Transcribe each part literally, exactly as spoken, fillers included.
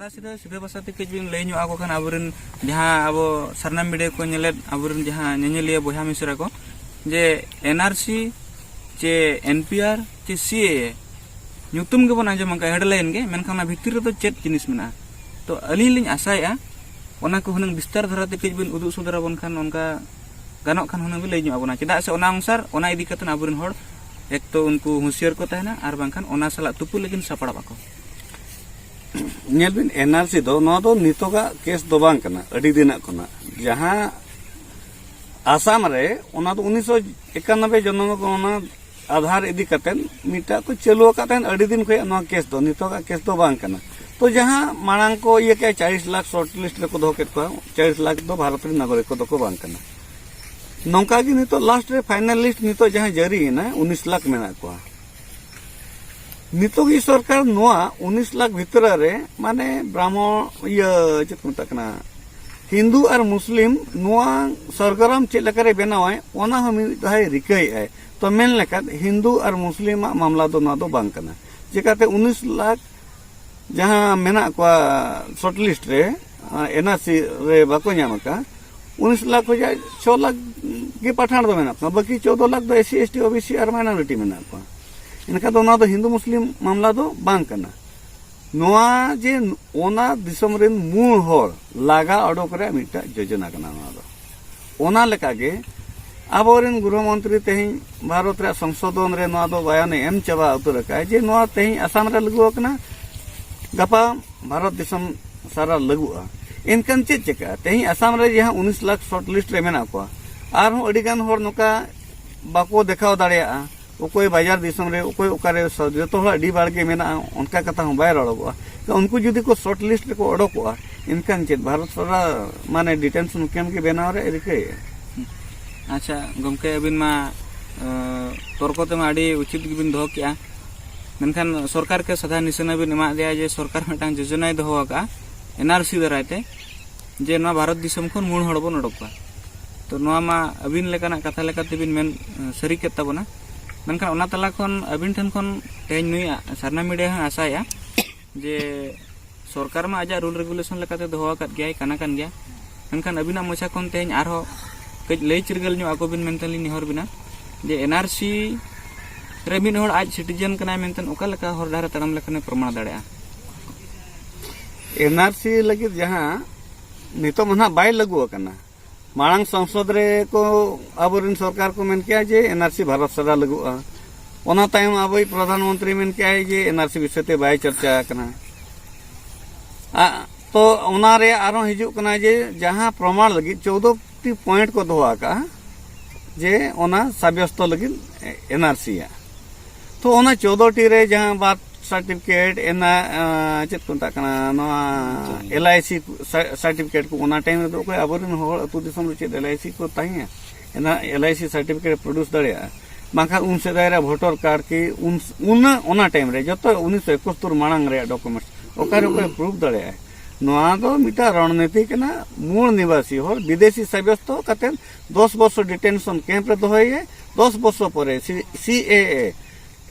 ᱥᱤᱫᱷᱟᱹ ᱥᱤᱫᱷᱟᱹ ᱵᱷᱟᱥᱟ ᱛᱮ ᱠᱟᱹᱡ ᱵᱤᱱ ᱞᱟᱹᱭ ᱧᱚᱜ ᱟᱠᱚ ᱠᱷᱟᱱ, ᱟᱵᱚᱨᱮᱱ ᱡᱟᱦᱟᱸ ᱟᱵᱚ ᱥᱟᱨᱱᱟ ᱢᱤᱰᱤᱭᱟ ᱠᱚ ᱧᱮᱞᱮᱫ ᱟᱵᱚᱨᱮᱱ ᱡᱟᱦᱟᱸ ᱧᱮᱧᱮᱞᱤᱭᱟᱹ ᱵᱚᱭᱦᱟ ᱢᱤᱥᱨᱟ ᱠᱚ, ᱡᱮ ᱮᱱᱟᱨᱥᱤ ᱪᱮ ᱮᱱᱯᱤᱟᱨ ᱪᱮ ᱥᱤᱮᱮ ᱧᱩᱛᱩᱢ ᱜᱮᱵᱚᱱ ᱟᱸᱡᱚᱢ ᱟᱠᱟᱫᱼᱟ, ᱦᱮᱰᱞᱟᱭᱤᱱ ᱜᱮ, ᱢᱮᱱᱠᱷᱟᱱ ᱚᱱᱟ ᱵᱷᱤᱛᱤᱨ ᱨᱮᱫᱚ ᱪᱮᱫ ᱡᱤᱱᱤᱥ ᱢᱮᱱᱟᱜᱼᱟ? ᱛᱚ ᱟᱹᱞᱤᱧ ᱞᱤᱧ ᱟᱥᱟᱭᱮᱫᱼᱟ ᱚᱱᱟ ᱠᱚ ᱦᱩᱱᱟᱹᱝ ᱵᱤᱥᱛᱟᱨ ᱫᱷᱟᱨᱟ ᱛᱮ ᱠᱟᱹᱡ ᱵᱤᱱ ᱩᱫᱩᱜ ᱥᱚᱫᱚᱨ ᱟᱵᱚᱱ ᱠᱷᱟᱱ, ᱚᱱᱠᱟ ᱜᱟᱱᱚᱜ ᱠᱷᱟᱱ ᱦᱩᱱᱟᱹᱝ ᱵᱤᱱ ᱞᱟᱹᱭ ᱧᱚᱜ ᱟᱵᱚᱱᱟ, ᱪᱮᱫᱟᱜ ᱥᱮ ᱚᱱᱟ ᱚᱱᱩᱥᱟᱨ ᱚᱱᱟ ᱤᱫᱤ ᱠᱟᱛᱮ ᱟᱵᱚᱨᱮᱱ ᱦᱚᱲ ᱮᱠ ᱛᱚ ᱩᱱᱠᱩ ᱦᱩᱸᱥᱤᱭᱟᱹᱨ ᱠᱚ ᱛᱟᱦᱮᱱᱟ ᱟᱨ ᱵᱟᱝᱠᱷᱟᱱ ᱚᱱᱟ ᱥᱟᱞᱟᱜ ᱛᱩᱯᱩ ᱞᱟᱹᱜᱤᱫ ᱥᱟᱯᱲᱟᱜ ᱟᱠᱚ᱾ ᱧᱮᱞ ᱵᱤᱱ, ᱮᱱᱟᱨᱥᱤ ᱫᱚ, ᱱᱚᱣᱟ ᱫᱚ ᱱᱤᱛᱚᱜᱟᱜ ᱠᱮᱥ ᱫᱚ ᱵᱟᱝ ᱠᱟᱱᱟ, ᱟᱹᱰᱤ ᱫᱤᱱᱟᱜ ᱠᱷᱚᱱᱟᱜ ᱡᱟᱦᱟᱸ ᱟᱥᱟᱢ ᱨᱮ, ᱚᱱᱟ ᱫᱚ ᱩᱱᱤᱥᱥᱚ ᱮᱠᱟᱱᱚᱵᱵᱳᱭ ᱡᱚᱱᱚᱜᱚᱱᱟ ᱟᱫᱷᱟᱨ ᱤᱫᱤ ᱠᱟᱛᱮᱫ ᱢᱤᱫᱴᱟᱜ ᱠᱚ ᱪᱟᱹᱞᱩ ᱟᱠᱟᱫ ᱛᱟᱦᱮᱸᱫ ᱟᱹᱰᱤ ᱫᱤᱱ ᱠᱷᱚᱱ᱾ ᱱᱚᱣᱟ ᱠᱮᱥ ᱫᱚ ᱱᱤᱛᱚᱜᱟᱜ ᱠᱮᱥ ᱫᱚ ᱵᱟᱝ ᱠᱟᱱᱟ᱾ ᱛᱚ ᱡᱟᱦᱟᱸ ᱢᱟᱲᱟᱝ ᱠᱚ ᱤᱭᱟᱹ ᱠᱮᱜᱼᱟ, ᱪᱟᱞᱤᱥ ᱞᱟᱠᱷ ᱥᱚᱨᱴ ᱞᱤᱥᱴ ᱨᱮᱠᱚ ᱫᱚᱦᱚ ᱠᱮᱫ ᱠᱚᱣᱟ, ᱪᱟᱞᱤᱥ ᱞᱟᱠᱷ ᱫᱚ ᱵᱷᱟᱨᱚᱛ ᱨᱮᱱ ᱱᱟᱜᱚᱨᱤᱠ ᱠᱚᱫᱚ ᱠᱚ ᱵᱟᱝ ᱠᱟᱱᱟ᱾ ᱱᱚᱝᱠᱟ ᱜᱮ ᱱᱤᱛᱚᱜ ᱞᱟᱥᱴ ᱨᱮ ᱯᱷᱟᱭᱱᱟᱞ ᱞᱤᱥᱴ ᱱᱤᱛᱚᱜ ᱡᱟᱦᱟᱸ ᱡᱟᱹᱨᱤᱭᱮᱱᱟ, ᱩᱱᱤᱥ ᱞᱟᱠᱷ ᱢᱮᱱᱟᱜ ᱠᱚᱣᱟ᱾ ᱱᱤᱛᱚᱜᱤᱡ ᱥᱚᱨᱠᱟᱨ ᱱᱚᱣᱟ ᱩᱱᱤᱥ ᱞᱟᱠᱷ ᱵᱷᱤᱛᱨᱤ ᱨᱮ, ᱢᱟᱱᱮ, ᱵᱨᱟᱦᱢᱚ ᱤᱭᱟᱹ ᱪᱮᱫ ᱠᱚ ᱢᱮᱛᱟᱜ ᱠᱟᱱᱟ, ᱦᱤᱱᱫᱩ ᱟᱨ ᱢᱩᱥᱞᱤᱢ ᱱᱚᱣᱟ ᱥᱚᱨᱜᱨᱟᱢ ᱪᱮᱫ ᱞᱮᱠᱟᱨᱮ ᱵᱮᱱᱟᱣᱟᱭ, ᱚᱱᱟ ᱦᱚᱸ ᱢᱤᱫ ᱫᱷᱟᱣ ᱨᱤᱠᱟᱹᱭᱮᱫᱼᱟᱭ᱾ ᱛᱚ ᱢᱮᱱ ᱞᱮᱠᱷᱟᱱ ᱦᱤᱱᱫᱩ ᱟᱨ ᱢᱩᱥᱞᱤᱢᱟᱜ ᱢᱟᱢᱞᱟ ᱫᱚ ᱱᱚᱣᱟ ᱫᱚ ᱵᱟᱝ ᱠᱟᱱᱟ᱾ ᱪᱮᱠᱟᱛᱮ ᱩᱱᱤᱥ ᱞᱟᱠᱷ ᱡᱟᱦᱟᱸ ᱢᱮᱱᱟᱜ ᱠᱚᱣᱟ ᱥᱚᱨᱴ ᱞᱤᱥᱴ ᱨᱮ, ᱮᱱᱟᱨᱥᱤ ᱨᱮ ᱵᱟᱠᱚ ᱧᱟᱢ ᱟᱠᱟᱫ, ᱩᱱᱤᱥ ᱞᱟᱠᱷ ᱠᱷᱚᱱᱟᱜ ᱪᱷᱚ ᱞᱟᱠᱷ ᱜᱮ ᱯᱟᱴᱷᱟᱬ ᱫᱚ ᱢᱮᱱᱟᱜ ᱠᱚᱣᱟ, ᱵᱟᱹᱠᱤ ᱪᱳᱫᱚ ᱞᱟᱠᱷ ᱫᱚ S C, S T, O B C ᱟᱨ ᱢᱟᱭᱱᱚᱨᱤᱴᱤ ᱢᱮᱱᱟᱜ ᱠᱚᱣᱟ᱾ ᱮᱱᱠᱷᱟᱱ ᱫᱚ ᱱᱚᱣᱟ ᱫᱚ ᱦᱤᱱᱫᱩ ᱢᱩᱥᱞᱤᱢ ᱢᱟᱢᱞᱟ ᱫᱚ ᱵᱟᱝ ᱠᱟᱱᱟ᱾ ᱱᱚᱣᱟ ᱡᱮ ᱚᱱᱟ ᱫᱤᱥᱚᱢ ᱨᱮᱱ ᱢᱩᱞ ᱦᱚᱲ ᱞᱟᱜᱟ ᱚᱰᱚᱠ ᱨᱮᱭᱟᱜ ᱢᱤᱫᱴᱟᱝ ᱡᱳᱡᱚᱱᱟ ᱠᱟᱱᱟ ᱱᱚᱣᱟ ᱫᱚ᱾ ᱚᱱᱟ ᱞᱮᱠᱟᱜᱮ ᱟᱵᱚᱨᱮᱱ ᱜᱨᱚᱦᱚ ᱢᱚᱱᱛᱨᱤ ᱛᱮᱦᱮᱧ ᱵᱷᱟᱨᱚᱛ ᱨᱮᱭᱟᱜ ᱥᱚᱝᱥᱳᱫᱷᱚᱱ ᱨᱮ ᱱᱚᱣᱟ ᱫᱚ ᱵᱟᱭᱟᱱᱮ ᱮᱢ ᱪᱟᱵᱟ ᱩᱛᱟᱹᱨ ᱟᱠᱟᱫᱼᱟ ᱡᱮ ᱱᱚᱣᱟ ᱛᱮᱦᱮᱧ ᱟᱥᱟᱢ ᱨᱮ ᱞᱟᱹᱜᱩ ᱟᱠᱟᱱᱟ, ᱜᱟᱯᱟ ᱵᱷᱟᱨᱚᱛ ᱫᱤᱥᱚᱢ ᱥᱟᱨᱟ ᱞᱟᱹᱜᱩᱜᱼᱟ᱾ ᱮᱱᱠᱷᱟᱱ ᱪᱮᱫ ᱪᱤᱠᱟᱹᱜᱼᱟ? ᱛᱮᱦᱮᱧ ᱟᱥᱟᱢ ᱨᱮ ᱡᱟᱦᱟᱸ ᱩᱱᱤᱥ ᱞᱟᱠᱷ ᱥᱚᱨᱴ ᱞᱤᱥᱴ ᱨᱮ ᱢᱮᱱᱟᱜ ᱠᱚᱣᱟ, ᱟᱨᱦᱚᱸ ᱟᱹᱰᱤᱜᱟᱱ ᱦᱚᱲ ᱱᱚᱝᱠᱟ ᱵᱟᱠᱚ ᱫᱮᱠᱷᱟᱣ ᱫᱟᱲᱮᱭᱟᱜᱼᱟ, ᱚᱠᱚᱭ ᱵᱟᱡᱟᱨ ᱫᱤᱥᱚᱢ ᱨᱮ, ᱚᱠᱚᱭ ᱚᱠᱟᱨᱮ, ᱡᱚᱛᱚ ᱦᱚᱲᱟᱜ ᱟᱹᱰᱤ ᱵᱟᱲᱜᱮ ᱢᱮᱱᱟᱜᱼᱟ, ᱚᱱᱠᱟ ᱠᱟᱛᱷᱟ ᱦᱚᱸ ᱵᱟᱭ ᱨᱚᱲᱚᱜᱚᱜᱼᱟ᱾ ᱛᱚ ᱩᱱᱠᱩ ᱡᱩᱫᱤ ᱠᱚ ᱥᱚᱨᱴ ᱞᱤᱥᱴ ᱨᱮᱠᱚ ᱚᱰᱚᱠᱚᱜᱼᱟ, ᱮᱱᱠᱷᱟᱱ ᱪᱮᱫ ᱵᱷᱟᱨᱚᱛ ᱥᱚᱨᱠᱟᱨ ᱢᱟᱱᱮ ᱰᱤᱴᱮᱱᱥᱚᱱ ᱠᱮᱢᱯ ᱜᱮ ᱵᱮᱱᱟᱣ ᱨᱮ ᱨᱤᱠᱟᱹᱭᱮᱫᱼᱟ? ᱟᱪᱪᱷᱟ ᱜᱚᱢᱠᱮ, ᱟᱹᱵᱤᱱ ᱢᱟ ᱮ, ᱛᱚᱨᱠᱚ ᱛᱮᱢᱟ ᱟᱹᱰᱤ ᱩᱪᱤᱛ ᱜᱮᱵᱤᱱ ᱫᱚᱦᱚ ᱠᱮᱜᱼᱟ, ᱢᱮᱱᱠᱷᱟᱱ ᱥᱚᱨᱠᱟᱨ ᱠᱮ ᱥᱟᱫᱷᱟ ᱱᱤᱥᱟᱱᱟ ᱵᱤᱱ ᱮᱢᱟᱫᱮᱭᱟ ᱡᱮ ᱥᱚᱨᱠᱟᱨ ᱢᱤᱫᱴᱟᱝ ᱡᱳᱡᱚᱱᱟᱭ ᱫᱚᱦᱚ ᱟᱠᱟᱫᱼᱟ ᱮᱱᱟᱨᱥᱤ ᱫᱟᱨᱟᱭ ᱛᱮ, ᱡᱮ ᱱᱚᱣᱟ ᱵᱷᱟᱨᱚᱛ ᱫᱤᱥᱚᱢ ᱠᱷᱚᱱ ᱢᱩᱞ ᱦᱚᱲ ᱵᱚᱱ ᱚᱰᱚᱠ ᱠᱚᱣᱟ᱾ ᱛᱚ ᱱᱚᱣᱟ ᱢᱟ ᱟᱹᱵᱤᱱ ᱞᱮᱠᱟᱱᱟᱜ ᱠᱟᱛᱷᱟ ᱞᱮᱠᱟᱛᱮᱵᱤᱱ ᱢᱮᱱ ᱮ, ᱥᱟᱹᱨᱤ ᱠᱮᱫ ᱛᱟᱵᱚᱱᱟ, ᱢᱮᱱᱠᱷᱟᱱ ᱚᱱᱟ ᱛᱟᱞᱟ ᱠᱷᱚᱱ ᱟᱹᱵᱤᱱ ᱴᱷᱮᱱ ᱠᱷᱚᱱ ᱛᱮᱦᱮᱧ ᱱᱩᱭᱟᱜ ᱥᱟᱨᱱᱟ ᱢᱤᱰᱤᱭᱟ ᱦᱚᱸ ᱟᱥᱟᱭᱮᱫᱼᱟ ᱡᱮ ᱥᱚᱨᱠᱟᱨ ᱢᱟ ᱟᱡᱟᱜ ᱨᱩᱞ ᱨᱮᱜᱩᱞᱮᱥᱚᱱ ᱞᱮᱠᱟᱛᱮ ᱫᱚᱦᱚ ᱟᱠᱟᱫ ᱜᱮᱭᱟᱭ, ᱠᱟᱱᱟ ᱠᱟᱱ ᱜᱮᱭᱟ᱾ ᱢᱮᱱᱠᱷᱟᱱ ᱟᱹᱵᱤᱱᱟᱜ ᱢᱚᱪᱟ ᱠᱷᱚᱱ ᱛᱮᱦᱮᱧ ᱟᱨᱦᱚᱸ ᱠᱟᱹᱡ ᱞᱟᱹᱭ ᱪᱤᱨᱜᱟᱹᱞ ᱧᱚᱜ ᱟᱠᱚ ᱵᱤᱱ ᱢᱮᱱᱛᱮ ᱞᱤᱧ ᱱᱮᱦᱚᱨ ᱵᱤᱱᱟ, ᱡᱮ ᱮᱱᱟᱨᱥᱤ ᱨᱮ ᱢᱤᱫ ᱦᱚᱲ ᱟᱡ ᱥᱤᱴᱤᱡᱮᱱ ᱠᱟᱱᱟᱭ ᱢᱮᱱᱛᱮ ᱚᱠᱟ ᱞᱮᱠᱟ ᱦᱚᱨ ᱰᱟᱦᱟᱨ ᱛᱟᱲᱟᱢ ᱞᱮᱠᱷᱟᱱᱮ ᱯᱨᱚᱢᱟᱬ ᱫᱟᱲᱮᱭᱟᱜᱼᱟ? ᱮᱱᱟᱨᱥᱤ ᱞᱟᱹᱜᱤᱫ ᱡᱟᱦᱟᱸ ᱱᱤᱛᱚᱜ ᱢᱟ ᱱᱟᱦᱟᱜ ᱵᱟᱭ ᱞᱟᱹᱜᱩ ᱟᱠᱟᱱᱟ, ᱢᱟᱲᱟᱝ ᱥᱚᱝᱥᱚᱫ ᱨᱮ ᱠᱚ ᱟᱵᱚᱨᱮᱱ ᱥᱚᱨᱠᱟᱨ ᱠᱚ ᱢᱮᱱ ᱠᱮᱜᱼᱟ ᱡᱮ ᱮᱱᱟᱨᱥᱤ ᱵᱷᱟᱨᱚᱛ ᱥᱟᱨᱟ ᱞᱟᱹᱜᱩᱜᱼᱟ᱾ ᱚᱱᱟ ᱛᱟᱭᱚᱢ ᱟᱵᱚᱭᱤᱡ ᱯᱨᱚᱫᱷᱟᱱ ᱢᱚᱱᱛᱨᱤ ᱢᱮᱱ ᱠᱮᱜᱼᱟᱭ ᱡᱮ ᱮᱱᱟᱨᱥᱤ ᱵᱤᱥᱚᱭ ᱛᱮ ᱵᱟᱭ ᱪᱚᱨᱪᱟ ᱟᱠᱟᱱᱟ᱾ ᱟ, ᱛᱚ ᱚᱱᱟ ᱨᱮ ᱟᱨᱦᱚᱸ ᱦᱤᱡᱩᱜ ᱠᱟᱱᱟ ᱡᱮ ᱡᱟᱦᱟᱸ ᱯᱨᱚᱢᱟᱬ ᱞᱟᱹᱜᱤᱫ ᱪᱳᱫᱽᱫᱳ ᱴᱤ ᱯᱚᱭᱮᱱᱴ ᱠᱚ ᱫᱚᱦᱚ ᱟᱠᱟᱫᱼᱟ ᱡᱮ ᱚᱱᱟ ᱥᱟᱵᱭᱚᱥᱛᱚ ᱞᱟᱹᱜᱤᱫ ᱮᱱᱟᱨᱥᱤ ᱭᱟ᱾ ᱛᱚ ᱚᱱᱟ ᱪᱳᱫᱽᱫᱳ ᱴᱤ ᱨᱮ ᱡᱟᱦᱟᱸ ᱵᱟᱨᱛᱷ ᱥᱟᱨᱴᱤᱯᱷᱤᱠᱮᱴ ᱮᱱᱟ, ᱟ, ᱪᱮᱫ ᱠᱚ ᱢᱮᱛᱟᱜ ᱠᱟᱱᱟ, ᱱᱚᱣᱟ ᱮᱞ ᱟᱭ ᱥᱤ ᱥᱟ-, ᱥᱟᱨᱴᱤᱯᱷᱤᱠᱮᱴ ᱠᱚ, ᱚᱱᱟ ᱴᱟᱭᱤᱢ ᱨᱮᱫᱚ ᱚᱠᱚᱭ ᱟᱵᱚᱨᱮᱱ ᱦᱚᱲ ᱟᱹᱛᱩ ᱫᱤᱥᱚᱢ ᱨᱮ ᱪᱮᱫ ᱮᱞ ᱟᱭ ᱥᱤ ᱠᱚ ᱛᱟᱦᱮᱸᱭᱟ? ᱮᱱᱟ ᱮᱞ ᱟᱭ ᱥᱤ ᱥᱟᱨᱴᱤᱯᱷᱤᱠᱮᱴ ᱯᱨᱚᱰᱩᱥ ᱫᱟᱲᱮᱭᱟᱜᱼᱟ? ᱵᱟᱝᱠᱷᱟᱱ ᱩᱱ ᱥᱮᱫᱟᱭ ᱨᱮ ᱵᱷᱳᱴᱟᱨ ᱠᱟᱨᱰ ᱠᱤ ᱩᱱ, ᱩᱱᱟᱹᱜ, ᱚᱱᱟ ᱴᱟᱭᱤᱢ ᱨᱮ ᱡᱚᱛᱚ ᱩᱱᱤᱥᱥᱚ ᱮᱠᱟᱛᱛᱳᱨ ᱢᱟᱲᱟᱝ ᱨᱮᱭᱟᱜ ᱰᱚᱠᱩᱢᱮᱱᱴᱥ ᱚᱠᱟᱨᱮ ᱚᱠᱚᱭ ᱯᱨᱩᱯ ᱫᱟᱲᱮᱭᱟᱜᱼᱟᱭ? ᱱᱚᱣᱟ ᱫᱚ ᱢᱤᱫᱴᱟᱝ ᱨᱚᱬᱱᱤᱛᱤ ᱠᱟᱱᱟ᱾ ᱢᱩᱞ ᱱᱤᱵᱟᱥᱤ ᱦᱚᱲ ᱵᱤᱫᱮᱥᱤ ᱥᱟᱵᱭᱚᱥᱛᱚ ᱠᱟᱛᱮ ᱫᱚᱥ ᱵᱚᱨᱥᱚ ᱰᱤᱴᱮᱱᱥᱚᱱ ᱠᱮᱢᱯ ᱨᱮ ᱫᱚᱦᱚᱭᱮ, ᱫᱚᱥ ᱵᱚᱨᱥᱚ ᱯᱚᱨᱮ ᱥᱤ, ᱥᱤ ᱮ ᱮ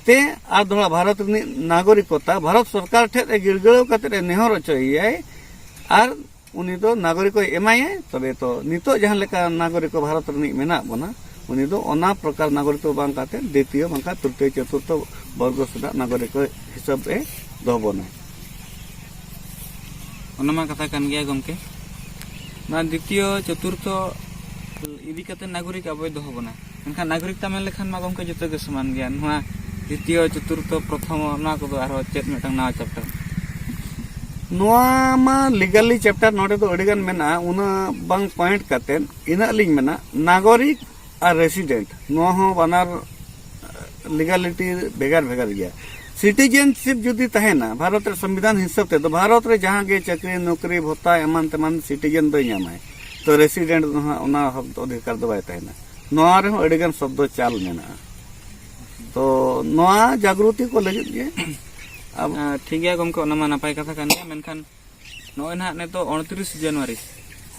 ᱛᱮ ᱟᱨ ᱫᱚᱦᱲᱟ ᱵᱷᱟᱨᱚᱛ ᱨᱤᱱᱤᱡ ᱱᱟᱜᱚᱨᱤᱠᱚᱛᱟ ᱵᱷᱟᱨᱚᱛ ᱥᱚᱨᱠᱟᱨ ᱴᱷᱮᱱ ᱮ ᱜᱤᱲᱜᱟᱹᱲᱟᱹᱣ ᱠᱟᱛᱮ ᱮ ᱱᱮᱦᱚᱨ ᱦᱚᱪᱚᱭᱮᱭᱟᱭ ᱟᱨ ᱩᱱᱤ ᱫᱚ ᱱᱟᱜᱚᱨᱤᱠᱚᱭ ᱮᱢᱟᱭᱟ᱾ ᱛᱚᱵᱮ ᱛᱚ ᱱᱤᱛᱚᱜ ᱡᱟᱦᱟᱸ ᱞᱮᱠᱟ ᱱᱟᱜᱚᱨᱤᱠᱚ ᱵᱷᱟᱨᱚᱛ ᱨᱤᱱᱤᱡ ᱢᱮᱱᱟᱜ ᱵᱚᱱᱟ, ᱩᱱᱤ ᱫᱚ ᱚᱱᱟ ᱯᱨᱚᱠᱟᱨ ᱱᱟᱜᱚᱨᱤᱠᱚ ᱵᱟᱝ ᱠᱟᱛᱮ ᱫᱤᱛᱤᱭᱚ ᱵᱟᱝᱠᱷᱟᱱ ᱛᱨᱤᱛᱤᱭᱚ ᱪᱚᱛᱩᱨᱛᱷᱚ ᱵᱚᱨᱜᱚ ᱥᱮᱫᱟᱜ ᱱᱟᱜᱚᱨᱤᱠᱚ ᱦᱤᱥᱟᱹᱵ ᱮ ᱫᱚᱦᱚ ᱵᱚᱱᱟ᱾ ᱚᱱᱟ ᱢᱟ ᱠᱟᱛᱷᱟ ᱠᱟᱱ ᱜᱮᱭᱟ ᱜᱚᱢᱠᱮ, ᱱᱚᱣᱟ ᱫᱤᱛᱤᱭᱚ ᱪᱚᱛᱩᱨᱛᱷᱚ ᱤᱫᱤ ᱠᱟᱛᱮ ᱱᱟᱜᱚᱨᱤᱠ ᱟᱵᱚᱭ ᱫᱚᱦᱚ ᱵᱚᱱᱟ᱾ ᱢᱮᱱᱠᱷᱟᱱ ᱱᱟᱜᱚᱨᱤᱠᱛᱟ ᱢᱮᱱ ᱞᱮᱠᱷᱟᱱ ᱢᱟ ᱜᱚᱢᱠᱮ ᱡᱚᱛᱚ ᱜᱮ ᱥᱚᱢᱟᱱ ᱜᱮᱭᱟ᱾ ᱱᱚᱣᱟ ᱫᱤᱛᱤᱭᱚ, ᱪᱚᱛᱩᱨᱛᱷᱚ, ᱯᱨᱚᱛᱷᱚᱢᱚ, ᱱᱚᱣᱟ ᱠᱚᱫᱚ ᱟᱨᱦᱚᱸ ᱪᱮᱫ ᱢᱤᱫᱴᱟᱝ ᱱᱟᱣᱟ ᱪᱮᱯᱴᱟᱨ? ᱱᱚᱣᱟ ᱢᱟ ᱞᱤᱜᱟᱞᱤ ᱪᱮᱯᱴᱟᱨ ᱱᱚᱰᱮ ᱫᱚ ᱟᱹᱰᱤᱜᱟᱱ ᱢᱮᱱᱟᱜᱼᱟ, ᱩᱱᱟᱹᱜ ᱵᱟᱝ ᱯᱚᱭᱮᱱᱴ ᱠᱟᱛᱮᱫ ᱤᱱᱟᱹᱜ ᱞᱤᱧ ᱢᱮᱱᱟ, ᱱᱟᱜᱚᱨᱤᱠ ᱟᱨ ᱨᱮᱥᱤᱰᱮᱱᱴ ᱱᱚᱣᱟ ᱦᱚᱸ ᱵᱟᱱᱟᱨ ᱞᱤᱜᱟᱞᱤᱴᱤ ᱵᱷᱮᱜᱟᱨ ᱵᱷᱮᱜᱟᱨ ᱜᱮᱭᱟ᱾ ᱥᱤᱴᱤᱡᱮᱱᱥᱤᱯ ᱡᱩᱫᱤ ᱛᱟᱦᱮᱱᱟ ᱵᱷᱟᱨᱚᱛ ᱨᱮ ᱥᱚᱝᱵᱤᱫᱷᱟᱱ ᱦᱤᱥᱟᱹᱵ ᱛᱮᱫᱚ, ᱵᱷᱟᱨᱚᱛ ᱨᱮ ᱡᱟᱦᱟᱸ ᱜᱮ ᱪᱟᱹᱠᱨᱤ ᱱᱚᱠᱨᱤ ᱵᱷᱚᱛᱟ ᱮᱢᱟᱱ ᱛᱮᱢᱟᱱ ᱥᱤᱴᱤᱡᱮᱱ ᱫᱚᱭ ᱧᱟᱢᱟᱭ᱾ ᱛᱚ ᱨᱮᱥᱤᱰᱮᱱᱴ ᱫᱚ ᱦᱟᱸᱜ ᱚᱱᱟ ᱦᱚᱠ ᱚᱫᱷᱤᱠᱟᱨ ᱫᱚ ᱵᱟᱭ ᱛᱟᱦᱮᱱᱟ᱾ ᱱᱚᱣᱟ ᱨᱮᱦᱚᱸ ᱟᱹᱰᱤᱜᱟᱱ ᱥᱚᱵᱫᱚ ᱪᱟᱞ ᱢᱮᱱᱟᱜᱼᱟ᱾ ᱛᱚ ᱱᱚᱣᱟ ᱡᱟᱜᱽᱨᱚᱛᱤ ᱠᱚ ᱞᱟᱹᱜᱤᱫ ᱜᱮ ᱟᱵᱚ ᱟᱨ ᱴᱷᱤᱠ ᱜᱮᱭᱟ ᱜᱚᱢᱠᱮ, ᱚᱱᱟ ᱢᱟ ᱱᱟᱯᱟᱭ ᱠᱟᱛᱷᱟ ᱠᱟᱱ ᱜᱮᱭᱟ, ᱢᱮᱱᱠᱷᱟᱱ ᱱᱚᱜᱼᱚᱭ ᱱᱟᱦᱟᱜ ᱱᱤᱛᱚᱜ ᱩᱱᱛᱨᱤᱥ ᱡᱟᱱᱩᱣᱟᱨᱤ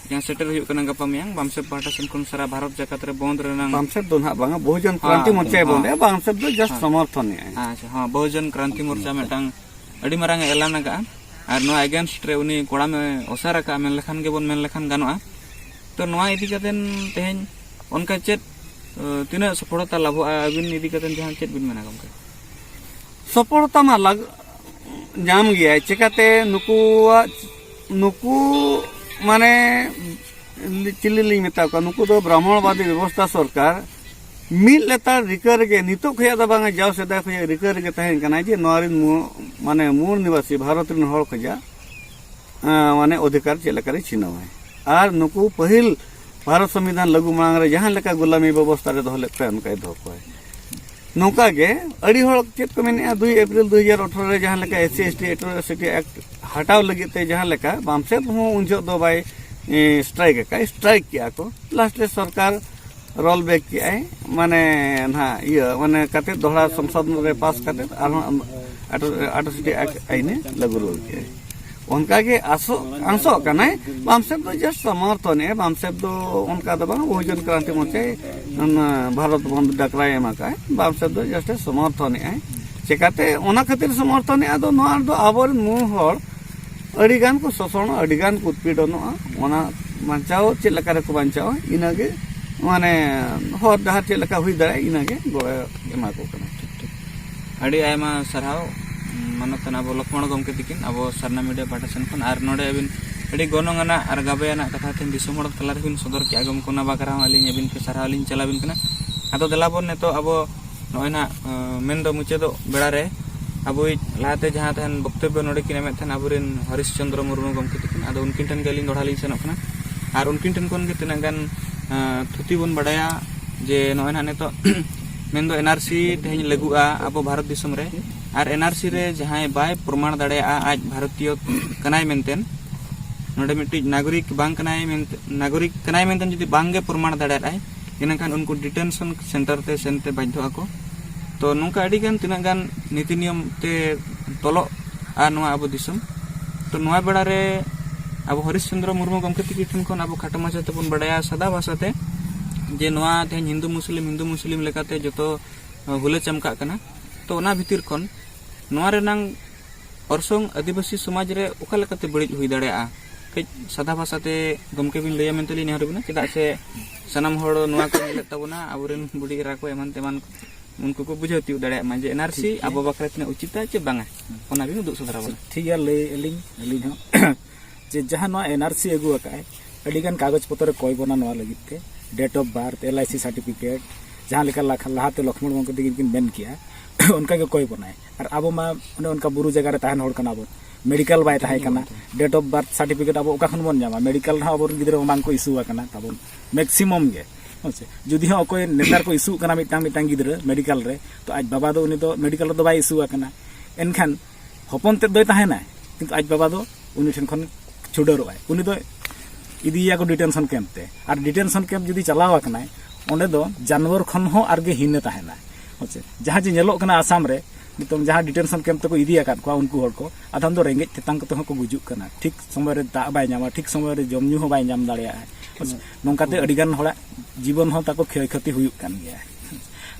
ᱡᱟᱦᱟᱸ ᱥᱮᱴᱮᱨ ᱦᱩᱭᱩᱜ ᱠᱟᱱᱟ ᱜᱟᱯᱟ ᱢᱮᱭᱟᱝ, ᱵᱟᱢᱥᱮᱯ ᱯᱟᱦᱴᱟ ᱥᱮᱱ ᱠᱷᱚᱱ ᱥᱟᱨᱟ ᱵᱷᱟᱨᱚᱛ ᱡᱟᱠᱟᱛ ᱨᱮ ᱵᱚᱱᱫ ᱨᱮᱱᱟᱜ ᱵᱟᱢᱥᱮᱯ ᱫᱚ ᱱᱟᱦᱟᱜ ᱵᱟᱝᱟ, ᱵᱚᱦᱩᱡᱚᱱ ᱠᱨᱟᱱᱛᱤ ᱦᱮᱸ, ᱢᱚᱨᱪᱟᱭ ᱦᱮᱸ᱾ ᱵᱚᱱᱫᱮᱜᱼᱟ, ᱵᱟᱢᱥᱮᱯ ᱫᱚ ᱡᱟᱥᱴ ᱦᱮᱸ᱾ ᱥᱚᱢᱚᱨᱛᱷᱚᱱᱮᱜᱼᱟᱭ᱾ ᱟᱪᱪᱷᱟ, ᱦᱮᱸ, ᱵᱚᱦᱩᱡᱚᱱ ᱠᱨᱟᱱᱛᱤ ᱢᱚᱨᱪᱟ ᱢᱤᱫᱴᱟᱝ ᱟᱹᱰᱤ ᱢᱟᱨᱟᱝ ᱮ ᱮᱞᱟᱱ ᱟᱠᱟᱫᱼᱟ᱾ ᱟᱨ ᱱᱚᱣᱟ against ᱨᱮ ᱩᱱᱤ ᱠᱚᱲᱟᱢᱮ ᱚᱥᱟᱨ ᱟᱠᱟᱫᱼᱟ ᱢᱮᱱ ᱞᱮᱠᱷᱟᱱ ᱜᱮᱵᱚᱱ ᱢᱮᱱ ᱞᱮᱠᱷᱟᱱ ᱜᱟᱱᱚᱜᱼᱟ᱾ ᱛᱚ ᱱᱚᱣᱟ ᱤᱫᱤ ᱠᱟᱛᱮ ᱛᱮᱦᱮᱧ ᱚᱱᱠᱟ ᱪᱮᱫ, ᱛᱤᱱᱟᱹᱜ ᱥᱚᱯᱷᱚᱞᱚᱛᱟ ᱞᱟᱵᱷᱚᱜᱼᱟ, ᱟᱹᱵᱤᱱ ᱤᱫᱤ ᱠᱟᱛᱮ ᱡᱟᱦᱟᱸ ᱪᱮᱫ ᱵᱤᱱ ᱢᱮᱱᱟ ᱜᱚᱢᱠᱮ? ᱥᱚᱯᱷᱚᱞᱚᱛᱟ ᱢᱟ ᱞᱟᱜ ᱧᱟᱢ ᱜᱮᱭᱟᱭ᱾ ᱪᱮᱠᱟᱛᱮ ᱱᱩᱠᱩᱣᱟᱜ ᱱᱩᱠᱩ ᱢᱟᱱᱮ ᱪᱤᱞᱤ ᱞᱤᱧ ᱢᱮᱛᱟ ᱠᱚᱣᱟ, ᱱᱩᱠᱩ ᱫᱚ ᱵᱨᱟᱦᱢᱚᱬᱵᱟᱫᱤ ᱵᱮᱵᱚᱥᱛᱷᱟ ᱥᱚᱨᱠᱟᱨ ᱢᱤᱫ ᱞᱮᱛᱟᱲ ᱨᱤᱠᱟᱹ ᱨᱮᱜᱮ, ᱱᱤᱛᱚᱜ ᱠᱷᱚᱱᱟᱜ ᱫᱚ ᱵᱟᱝᱟ, ᱡᱟᱣ ᱥᱮᱫᱟᱭ ᱠᱷᱚᱱᱟᱜ ᱨᱤᱠᱟᱹ ᱨᱮᱜᱮ ᱛᱟᱦᱮᱸ ᱠᱟᱱᱟ ᱡᱮ ᱱᱚᱣᱟ ᱨᱮᱱ ᱢᱩ- ᱢᱟᱱᱮ ᱢᱩᱞ ᱱᱤᱵᱟᱥᱤ ᱵᱷᱟᱨᱚᱛ ᱨᱮᱱ ᱦᱚᱲ ᱠᱷᱚᱱᱟᱜ ᱢᱟᱱᱮ ᱚᱫᱷᱤᱠᱟᱨ ᱪᱮᱫ ᱞᱮᱠᱟᱨᱮ ᱪᱷᱤᱱᱟᱹᱣᱟᱭ᱾ ᱟᱨ ᱱᱩᱠᱩ ᱯᱟᱹᱦᱤᱞ ᱵᱷᱟᱨᱚᱛ ᱥᱚᱝᱵᱤᱫᱷᱟᱱ ᱞᱟᱹᱜᱩ ᱢᱟᱲᱟᱝ ᱨᱮ ᱡᱟᱦᱟᱸ ᱞᱮᱠᱟ ᱜᱩᱞᱟᱢᱤ ᱵᱮᱵᱚᱥᱛᱷᱟ ᱨᱮ ᱫᱚᱦᱚ ᱞᱮᱫ ᱠᱚᱣᱟ, ᱚᱱᱠᱟᱭ ᱫᱚᱦᱚ ᱠᱚᱣᱟᱭ᱾ ᱱᱚᱝᱠᱟ ᱜᱮ ᱟᱹᱰᱤ ᱦᱚᱲ ᱪᱮᱫ ᱠᱚ ᱢᱮᱱᱮᱫᱼᱟ, ᱫᱩᱭ ᱮᱯᱨᱤᱞ ᱫᱩ ᱦᱟᱡᱟᱨ ᱟᱴᱷᱨᱚ ᱨᱮ ᱡᱟᱦᱟᱸ ᱞᱮᱠᱟ SC ST Atrocity Act ᱦᱟᱴᱟᱣ ᱞᱟᱹᱜᱤᱫ ᱛᱮ ᱡᱟᱦᱟᱸ ᱞᱮᱠᱟ ᱵᱟᱢᱥᱮᱫ ᱦᱚᱸ ᱩᱱ ᱡᱚᱦᱚᱜ ᱫᱚ ᱵᱟᱭ ᱥᱴᱨᱟᱭᱤᱠ ᱟᱠᱟᱫ, ᱥᱴᱨᱟᱭᱤᱠ ᱠᱮᱜᱼᱟ ᱠᱚ᱾ ᱞᱟᱥᱴ ᱨᱮ ᱥᱚᱨᱠᱟᱨ ᱨᱚᱞ ᱵᱮᱠ ᱠᱮᱜᱼᱟᱭ, ᱢᱟᱱᱮ ᱱᱟᱦᱟᱜ ᱤᱭᱟᱹ ᱢᱟᱱᱮ ᱠᱟᱛᱮ ᱫᱚᱦᱲᱟ ᱥᱚᱝᱥᱚᱫ ᱨᱮ ᱯᱟᱥ ᱠᱟᱛᱮ ᱟᱨᱦᱚᱸ ᱟᱴᱷᱨᱚ ᱟᱴᱷᱨᱚᱥᱚᱴᱤ ᱟᱭᱤᱱᱮ ᱞᱟᱹᱜᱩ ᱨᱩᱣᱟᱹᱲ ᱠᱮᱜᱼᱟᱭ᱾ ᱚᱱᱠᱟᱜᱮ ᱟᱥᱚᱜ ᱟᱥᱚᱜ ᱠᱟᱱᱟᱭ᱾ ᱵᱟᱢᱥᱮᱫ ᱫᱚ ᱡᱟᱥᱴ ᱥᱚᱢᱚᱨᱛᱷᱚᱱᱮᱜᱼᱟᱭ᱾ ᱵᱟᱢᱥᱮᱫ ᱫᱚ ᱚᱱᱠᱟ ᱫᱚ ᱵᱟᱝ, ᱵᱚᱦᱩᱡᱚᱱ ᱠᱨᱟᱱᱛᱤ ᱢᱚᱨᱪᱟᱭ ᱚᱱᱟ ᱵᱷᱟᱨᱚᱛ ᱵᱚᱱᱫᱷ ᱰᱟᱠᱨᱟᱭ ᱮᱢ ᱟᱠᱟᱫᱼᱟᱭ᱾ ᱵᱟᱢᱥᱮᱫ ᱫᱚ ᱡᱟᱥᱴ ᱥᱚᱢᱚᱨᱛᱷᱚᱱᱮᱜᱼᱟᱭ᱾ ᱪᱮᱠᱟᱛᱮ ᱚᱱᱟ ᱠᱷᱟᱹᱛᱤᱨ ᱥᱚᱢᱚᱨᱛᱷᱚᱱᱮᱜᱼᱟ ᱫᱚ ᱱᱚᱣᱟ ᱨᱮᱫᱚ ᱟᱵᱚᱨᱮᱱ ᱢᱩᱞ ᱦᱚᱲ ᱟᱹᱰᱤ ᱜᱟᱱ ᱠᱚ ᱥᱳᱥᱚᱱᱚᱜᱼᱟ, ᱟᱹᱰᱤ ᱜᱟᱱ ᱠᱚ ᱩᱛᱯᱤᱰᱚᱱᱚᱜᱼᱟ᱾ ᱚᱱᱟ ᱵᱟᱧᱪᱟᱣ ᱪᱮᱫ ᱞᱮᱠᱟ ᱨᱮᱠᱚ ᱵᱟᱧᱪᱟᱣᱟ, ᱤᱱᱟᱹᱜᱮ ᱢᱟᱱᱮ ᱦᱚᱨ ᱰᱟᱦᱟᱨ ᱪᱮᱫ ᱞᱮᱠᱟ ᱦᱩᱭ ᱫᱟᱲᱮᱭᱟᱜᱼᱟ, ᱤᱱᱟᱹᱜᱮ ᱜᱚᱲᱚ ᱮᱢᱟ ᱠᱚ ᱠᱟᱱᱟ᱾ ᱴᱷᱤᱠ, ᱴᱷᱤᱠ᱾ ᱟᱹᱰᱤ ᱟᱭᱢᱟ ᱥᱟᱨᱦᱟᱣ, ᱢᱟᱱᱚᱛᱟᱱ ᱟᱵᱚ ᱞᱚᱠᱷᱢᱚᱬ ᱜᱚᱢᱠᱮ ᱛᱤᱠᱤᱱ, ᱟᱵᱚ ᱥᱟᱨᱱᱟ ᱢᱤᱰᱤᱭᱟ ᱯᱟᱦᱴᱟ ᱥᱮᱱ ᱠᱷᱚᱱ᱾ ᱟᱨ ᱱᱚᱰᱮ ᱟᱹᱵᱤᱱ ᱟᱹᱰᱤ ᱜᱚᱱᱚᱝ ᱟᱱᱟᱜ ᱟᱨ ᱜᱟᱵᱮ ᱟᱱᱟᱜ ᱠᱟᱛᱷᱟ ᱛᱮᱦᱮᱧ ᱫᱤᱥᱚᱢ ᱦᱚᱲ ᱛᱟᱞᱟ ᱨᱮᱵᱤᱱ ᱥᱚᱫᱚᱨ ᱠᱮᱜᱼᱟ ᱜᱚᱢᱠᱮ, ᱚᱱᱟ ᱵᱟᱠᱷᱨᱟ ᱦᱚᱸ ᱟᱹᱞᱤᱧ ᱟᱹᱵᱤᱱ ᱴᱷᱮᱱ ᱥᱟᱨᱦᱟᱣ ᱞᱤᱧ ᱪᱟᱞ ᱟᱹᱵᱤᱱ ᱠᱟᱱᱟ᱾ ᱟᱫᱚ ᱫᱮᱞᱟ ᱵᱚᱱ ᱱᱤᱛᱚᱜ ᱟᱵᱚ ᱱᱚᱜᱼᱚᱭ ᱱᱟᱦᱟᱜ, ᱟᱸ, ᱢᱮᱱᱫᱚ ᱢᱩᱪᱟᱹᱫᱚᱜ ᱵᱮᱲᱟ ᱨᱮ ᱟᱵᱚᱭᱤᱡ ᱞᱟᱦᱟᱛᱮ ᱡᱟᱦᱟᱸ ᱛᱟᱦᱮᱱ ᱵᱚᱠᱛᱚᱵᱵᱚ ᱱᱚᱰᱮ ᱠᱤᱱ ᱮᱢᱮᱫ ᱛᱟᱦᱮᱱ ᱟᱵᱚᱨᱮᱱ ᱦᱚᱨᱤᱥ ᱪᱚᱱᱫᱨᱚ ᱢᱩᱨᱢᱩ ᱜᱚᱢᱠᱮ ᱛᱟᱹᱠᱤᱱ, ᱟᱫᱚ ᱩᱱᱠᱤᱱ ᱴᱷᱮᱱ ᱜᱮ ᱟᱹᱞᱤᱧ ᱫᱚᱦᱲᱟ ᱞᱤᱧ ᱥᱮᱱᱚᱜ ᱠᱟᱱᱟ᱾ ᱟᱨ ᱩᱱᱠᱤᱱ ᱴᱷᱮᱱ ᱠᱷᱚᱱ ᱜᱮ ᱛᱤᱱᱟᱹᱜ ᱜᱟᱱ, ᱟᱸ, ᱛᱷᱩᱛᱤ ᱵᱚᱱ ᱵᱟᱰᱟᱭᱟ ᱡᱮ ᱱᱚᱜᱼᱚᱭ ᱱᱟᱦᱟᱜ ᱱᱤᱛᱚᱜ ᱢᱮᱱᱫᱚ NRC ᱛᱮᱦᱮᱧ ᱞᱟᱹᱜᱩᱜᱼᱟ ᱟᱵᱚ ᱵᱷᱟᱨᱚᱛ ᱫᱤᱥᱚᱢ ᱨᱮ᱾ ᱟᱨ NRC ᱨᱮ ᱡᱟᱦᱟᱸᱭ ᱵᱟᱭ ᱯᱨᱚᱢᱟᱬ ᱫᱟᱲᱮᱭᱟᱜᱼᱟ ᱟᱡ ᱵᱷᱟᱨᱚᱛᱤᱭᱚ ᱠᱟᱱᱟᱭ ᱢᱮᱱᱛᱮ, ᱱᱚᱰᱮ ᱢᱤᱫᱴᱤᱡ ᱱᱟᱜᱚᱨᱤᱠ ᱵᱟᱝ ᱠᱟᱱᱟᱭ ᱢᱮᱱᱛᱮ, ᱱᱟᱜᱚᱨᱤᱠ ᱠᱟᱱᱟᱭ ᱢᱮᱱᱛᱮ ᱡᱩᱫᱤ ᱵᱟᱝ ᱜᱮ ᱯᱨᱚᱢᱟᱬ ᱫᱟᱲᱮᱭᱟᱜᱼᱟᱭ, ᱤᱱᱟᱹᱠᱷᱟᱱ ᱩᱱᱠᱩ detention center ᱛᱮ ᱥᱮᱱ ᱛᱮ ᱵᱟᱫᱽᱫᱷᱚᱜ ᱟᱠᱚ᱾ ᱛᱚ ᱱᱚᱝᱠᱟ ᱟᱹᱰᱤ ᱜᱟᱱ ᱛᱤᱱᱟᱹᱜ ᱜᱟᱱ ᱱᱤᱛᱤ ᱱᱤᱭᱚᱢ ᱛᱮ ᱛᱚᱞᱚᱜ ᱟᱨ ᱱᱚᱣᱟ ᱟᱵᱚ ᱫᱤᱥᱚᱢ᱾ ᱛᱚ ᱱᱚᱣᱟ ᱵᱮᱲᱟ ᱨᱮ ᱟᱵᱚ ᱦᱚᱨᱤᱥ ᱪᱚᱱᱫᱨᱚ ᱢᱩᱨᱢᱩ ᱜᱚᱢᱠᱮ ᱛᱤᱠᱤᱱ ᱴᱷᱮᱱ ᱠᱷᱚᱱ ᱟᱵᱚ ᱠᱷᱟᱴᱚ ᱢᱟᱪᱷᱟ ᱛᱮᱵᱚᱱ ᱵᱟᱰᱟᱭᱟ ᱥᱟᱫᱟ ᱵᱷᱟᱥᱟ ᱛᱮ ᱡᱮ ᱱᱚᱣᱟ ᱛᱮᱦᱮᱧ ᱦᱤᱱᱫᱩ ᱢᱩᱥᱞᱤᱢ, ᱦᱤᱱᱫᱩ ᱢᱩᱥᱞᱤᱢ ᱞᱮᱠᱟᱛᱮ ᱡᱚᱛᱚ, ᱟᱸ, ᱦᱩᱞᱟᱹ ᱪᱟᱢᱠᱟᱜ ᱠᱟᱱᱟ᱾ ᱛᱚ ᱚᱱᱟ ᱵᱷᱤᱛᱤᱨ ᱠᱷᱚᱱ ᱱᱚᱣᱟ ᱨᱮᱱᱟᱝ ᱚᱨᱥᱚᱝ ᱟᱹᱫᱤᱵᱟᱹᱥᱤ ᱥᱚᱢᱟᱡᱽ ᱨᱮ ᱚᱠᱟ ᱞᱮᱠᱟᱛᱮ ᱵᱟᱹᱲᱤᱡ ᱦᱩᱭ ᱫᱟᱲᱮᱭᱟᱜᱼᱟ? ᱠᱟᱹᱡ ᱥᱟᱫᱟ ᱵᱷᱟᱥᱟ ᱛᱮ ᱜᱚᱢᱠᱮ ᱵᱤᱱ ᱞᱟᱹᱭᱟ ᱢᱮᱱᱛᱮ ᱞᱤᱧ ᱱᱮᱦᱚᱨ ᱵᱤᱱᱟ, ᱪᱮᱫᱟᱜ ᱥᱮ ᱥᱟᱱᱟᱢ ᱦᱚᱲ ᱱᱚᱣᱟ ᱠᱚ ᱧᱮᱞᱮᱫ ᱛᱟᱵᱚᱱᱟ, ᱟᱵᱚᱨᱮᱱ ᱵᱩᱰᱷᱤ ᱮᱨᱟ ᱠᱚ ᱮᱢᱟᱱ ᱛᱮᱢᱟᱱ, ᱩᱱᱠᱩ ᱠᱚ ᱵᱩᱡᱷᱟᱹᱣ ᱛᱤᱭᱳᱜ ᱫᱟᱲᱮᱭᱟᱜ ᱢᱟ ᱡᱮ ᱮᱱᱟᱨᱥᱤ ᱴᱷᱤᱠ ᱜᱮᱭᱟ᱾ ᱟᱵᱚ ᱵᱟᱠᱷᱨᱟ ᱛᱤᱱᱟᱹᱜ ᱩᱪᱤᱛᱟ ᱪᱮ ᱵᱟᱝᱟ, ᱚᱱᱟ ᱵᱤᱱ ᱩᱫᱩᱜ ᱥᱚᱫᱚᱨ ᱟᱵᱚᱱᱟ᱾ ᱴᱷᱤᱠ ᱜᱮᱭᱟ, ᱞᱟᱹᱭ ᱟᱹᱞᱤᱧ, ᱟᱹᱞᱤᱧ ᱦᱚᱸ ᱡᱮ ᱡᱟᱦᱟᱸ ᱱᱚᱣᱟ ᱮᱱᱟᱨᱥᱤ ᱟᱹᱜᱩ ᱟᱠᱟᱫ ᱟᱭ, ᱟᱹᱰᱤᱜᱟᱱ ᱠᱟᱜᱚᱡᱽ ᱯᱚᱛᱨᱚ ᱨᱮ ᱠᱚᱭ ᱵᱚᱱᱟ ᱱᱚᱣᱟ ᱞᱟᱹᱜᱤᱫ ᱛᱮ, date of birth, L I C certificate, ᱡᱟᱦᱟᱸ ᱞᱮᱠᱟ ᱞᱟᱠ-, ᱞᱟᱦᱟᱛᱮ ᱞᱚᱠᱷᱢᱚᱬ ᱜᱚᱢᱠᱮ ᱛᱟᱹᱠᱤᱱ ᱠᱤᱱ ᱢᱮᱱ ᱠᱮᱜᱼᱟ, ᱚᱱᱠᱟ ᱜᱮ ᱠᱚᱭ ᱵᱚᱱᱟᱭ᱾ ᱟᱨ ᱟᱵᱚ ᱢᱟ ᱚᱱᱮ ᱚᱱᱠᱟ ᱵᱩᱨᱩ ᱡᱟᱭᱜᱟ ᱨᱮ ᱛᱟᱦᱮᱱ ᱦᱚᱲ ᱠᱟᱱᱟ ᱵᱚᱱ, ᱢᱮᱰᱤᱠᱮᱞ ᱵᱟᱭ ᱛᱟᱦᱮᱸ ᱠᱟᱱᱟ, ᱰᱮᱴ ᱚᱯᱷ ᱵᱟᱨᱛᱷ ᱥᱟᱨᱴᱤᱯᱷᱤᱠᱮᱴ ᱟᱵᱚ ᱚᱠᱟ ᱠᱷᱚᱱ ᱵᱚᱱ ᱧᱟᱢᱟ? ᱢᱮᱰᱤᱠᱮᱞ ᱨᱮᱦᱚᱸ ᱟᱵᱚᱨᱮᱱ ᱜᱤᱫᱽᱨᱟᱹ ᱢᱟ ᱵᱟᱝ ᱠᱚ ᱤᱥᱩ ᱟᱠᱟᱱᱟ ᱛᱟᱵᱚᱱ, ᱢᱮᱠᱥᱤᱢᱟᱢ ᱜᱮ᱾ ᱦᱮᱸ ᱥᱮ? ᱡᱩᱫᱤ ᱦᱚᱸ ᱚᱠᱚᱭ ᱱᱮᱛᱟᱨ ᱠᱚ ᱤᱥᱩᱜ ᱠᱟᱱᱟ ᱢᱤᱫᱴᱟᱝ ᱢᱤᱫᱴᱟᱝ ᱜᱤᱫᱽᱨᱟᱹ ᱢᱮᱰᱤᱠᱮᱞ ᱨᱮ, ᱛᱚ ᱟᱡ ᱵᱟᱵᱟ ᱫᱚ ᱩᱱᱤ ᱫᱚ ᱢᱮᱰᱤᱠᱮᱞ ᱨᱮᱫᱚ ᱵᱟᱭ ᱤᱥᱩ ᱟᱠᱟᱱᱟ, ᱮᱱᱠᱷᱟᱱ ᱦᱚᱯᱚᱱ ᱛᱮᱫ ᱫᱚᱭ ᱛᱟᱦᱮᱱᱟᱭ, ᱠᱤᱱᱛᱩ ᱟᱡ ᱵᱟᱵᱟ ᱫᱚ ᱩᱱᱤ ᱴᱷᱮᱱ ᱠᱷᱚᱱ ᱪᱷᱩᱰᱟᱹᱨᱚᱜᱼᱟᱭ, ᱩᱱᱤ ᱫᱚ ᱤᱫᱤᱭᱮᱭᱟ ᱠᱚ ᱰᱤᱴᱮᱱᱥᱚᱱ ᱠᱮᱢᱯ ᱛᱮ᱾ ᱟᱨ ᱰᱤᱴᱮᱱᱥᱚᱱ ᱠᱮᱢᱯ ᱡᱩᱫᱤ ᱪᱟᱞᱟᱣ ᱟᱠᱟᱱᱟᱭ, ᱚᱸᱰᱮ ᱫᱚ ᱡᱟᱱᱣᱟᱨ ᱠᱷᱚᱱ ᱦᱚᱸ ᱟᱨᱜᱮ ᱦᱤᱱᱟᱹ ᱛᱟᱦᱮᱱᱟ᱾ ᱦᱮᱸ ᱥᱮ? ᱡᱟᱦᱟᱸ ᱡᱮ ᱧᱮᱞᱚᱜ ᱠᱟᱱᱟ ᱟᱥᱟᱢ ᱨᱮ, ᱱᱤᱛᱚᱝ ᱡᱟᱦᱟᱸ ᱰᱤᱴᱮᱱᱥᱚᱱ ᱠᱮᱢᱯ ᱛᱮᱠᱚ ᱤᱫᱤ ᱟᱠᱟᱫ ᱠᱚᱣᱟ ᱩᱱᱠᱩ ᱦᱚᱲ ᱠᱚ, ᱟᱫᱷᱟᱱ ᱫᱚ ᱨᱮᱸᱜᱮᱡ ᱛᱮᱛᱟᱝ ᱠᱚᱛᱮ ᱦᱚᱸᱠᱚ ᱜᱩᱡᱩᱜ ᱠᱟᱱᱟ, ᱴᱷᱤᱠ ᱥᱚᱢᱚᱭ ᱨᱮ ᱫᱟᱜ ᱵᱟᱭ ᱧᱟᱢᱟ, ᱴᱷᱤᱠ ᱥᱚᱢᱚᱭ ᱨᱮ ᱡᱚᱢ ᱧᱩ ᱦᱚᱸ ᱵᱟᱭ ᱧᱟᱢ ᱫᱟᱲᱮᱭᱟᱜᱼᱟ᱾ ᱦᱮᱸ ᱥᱮ? ᱱᱚᱝᱠᱟᱛᱮ ᱟᱹᱰᱤᱜᱟᱱ ᱦᱚᱲᱟᱜ ᱡᱤᱵᱚᱱ ᱦᱚᱸ ᱛᱟᱠᱚ ᱠᱷᱚᱭ ᱠᱷᱚᱛᱤ ᱦᱩᱭᱩᱜ ᱠᱟᱱ ᱜᱮᱭᱟ᱾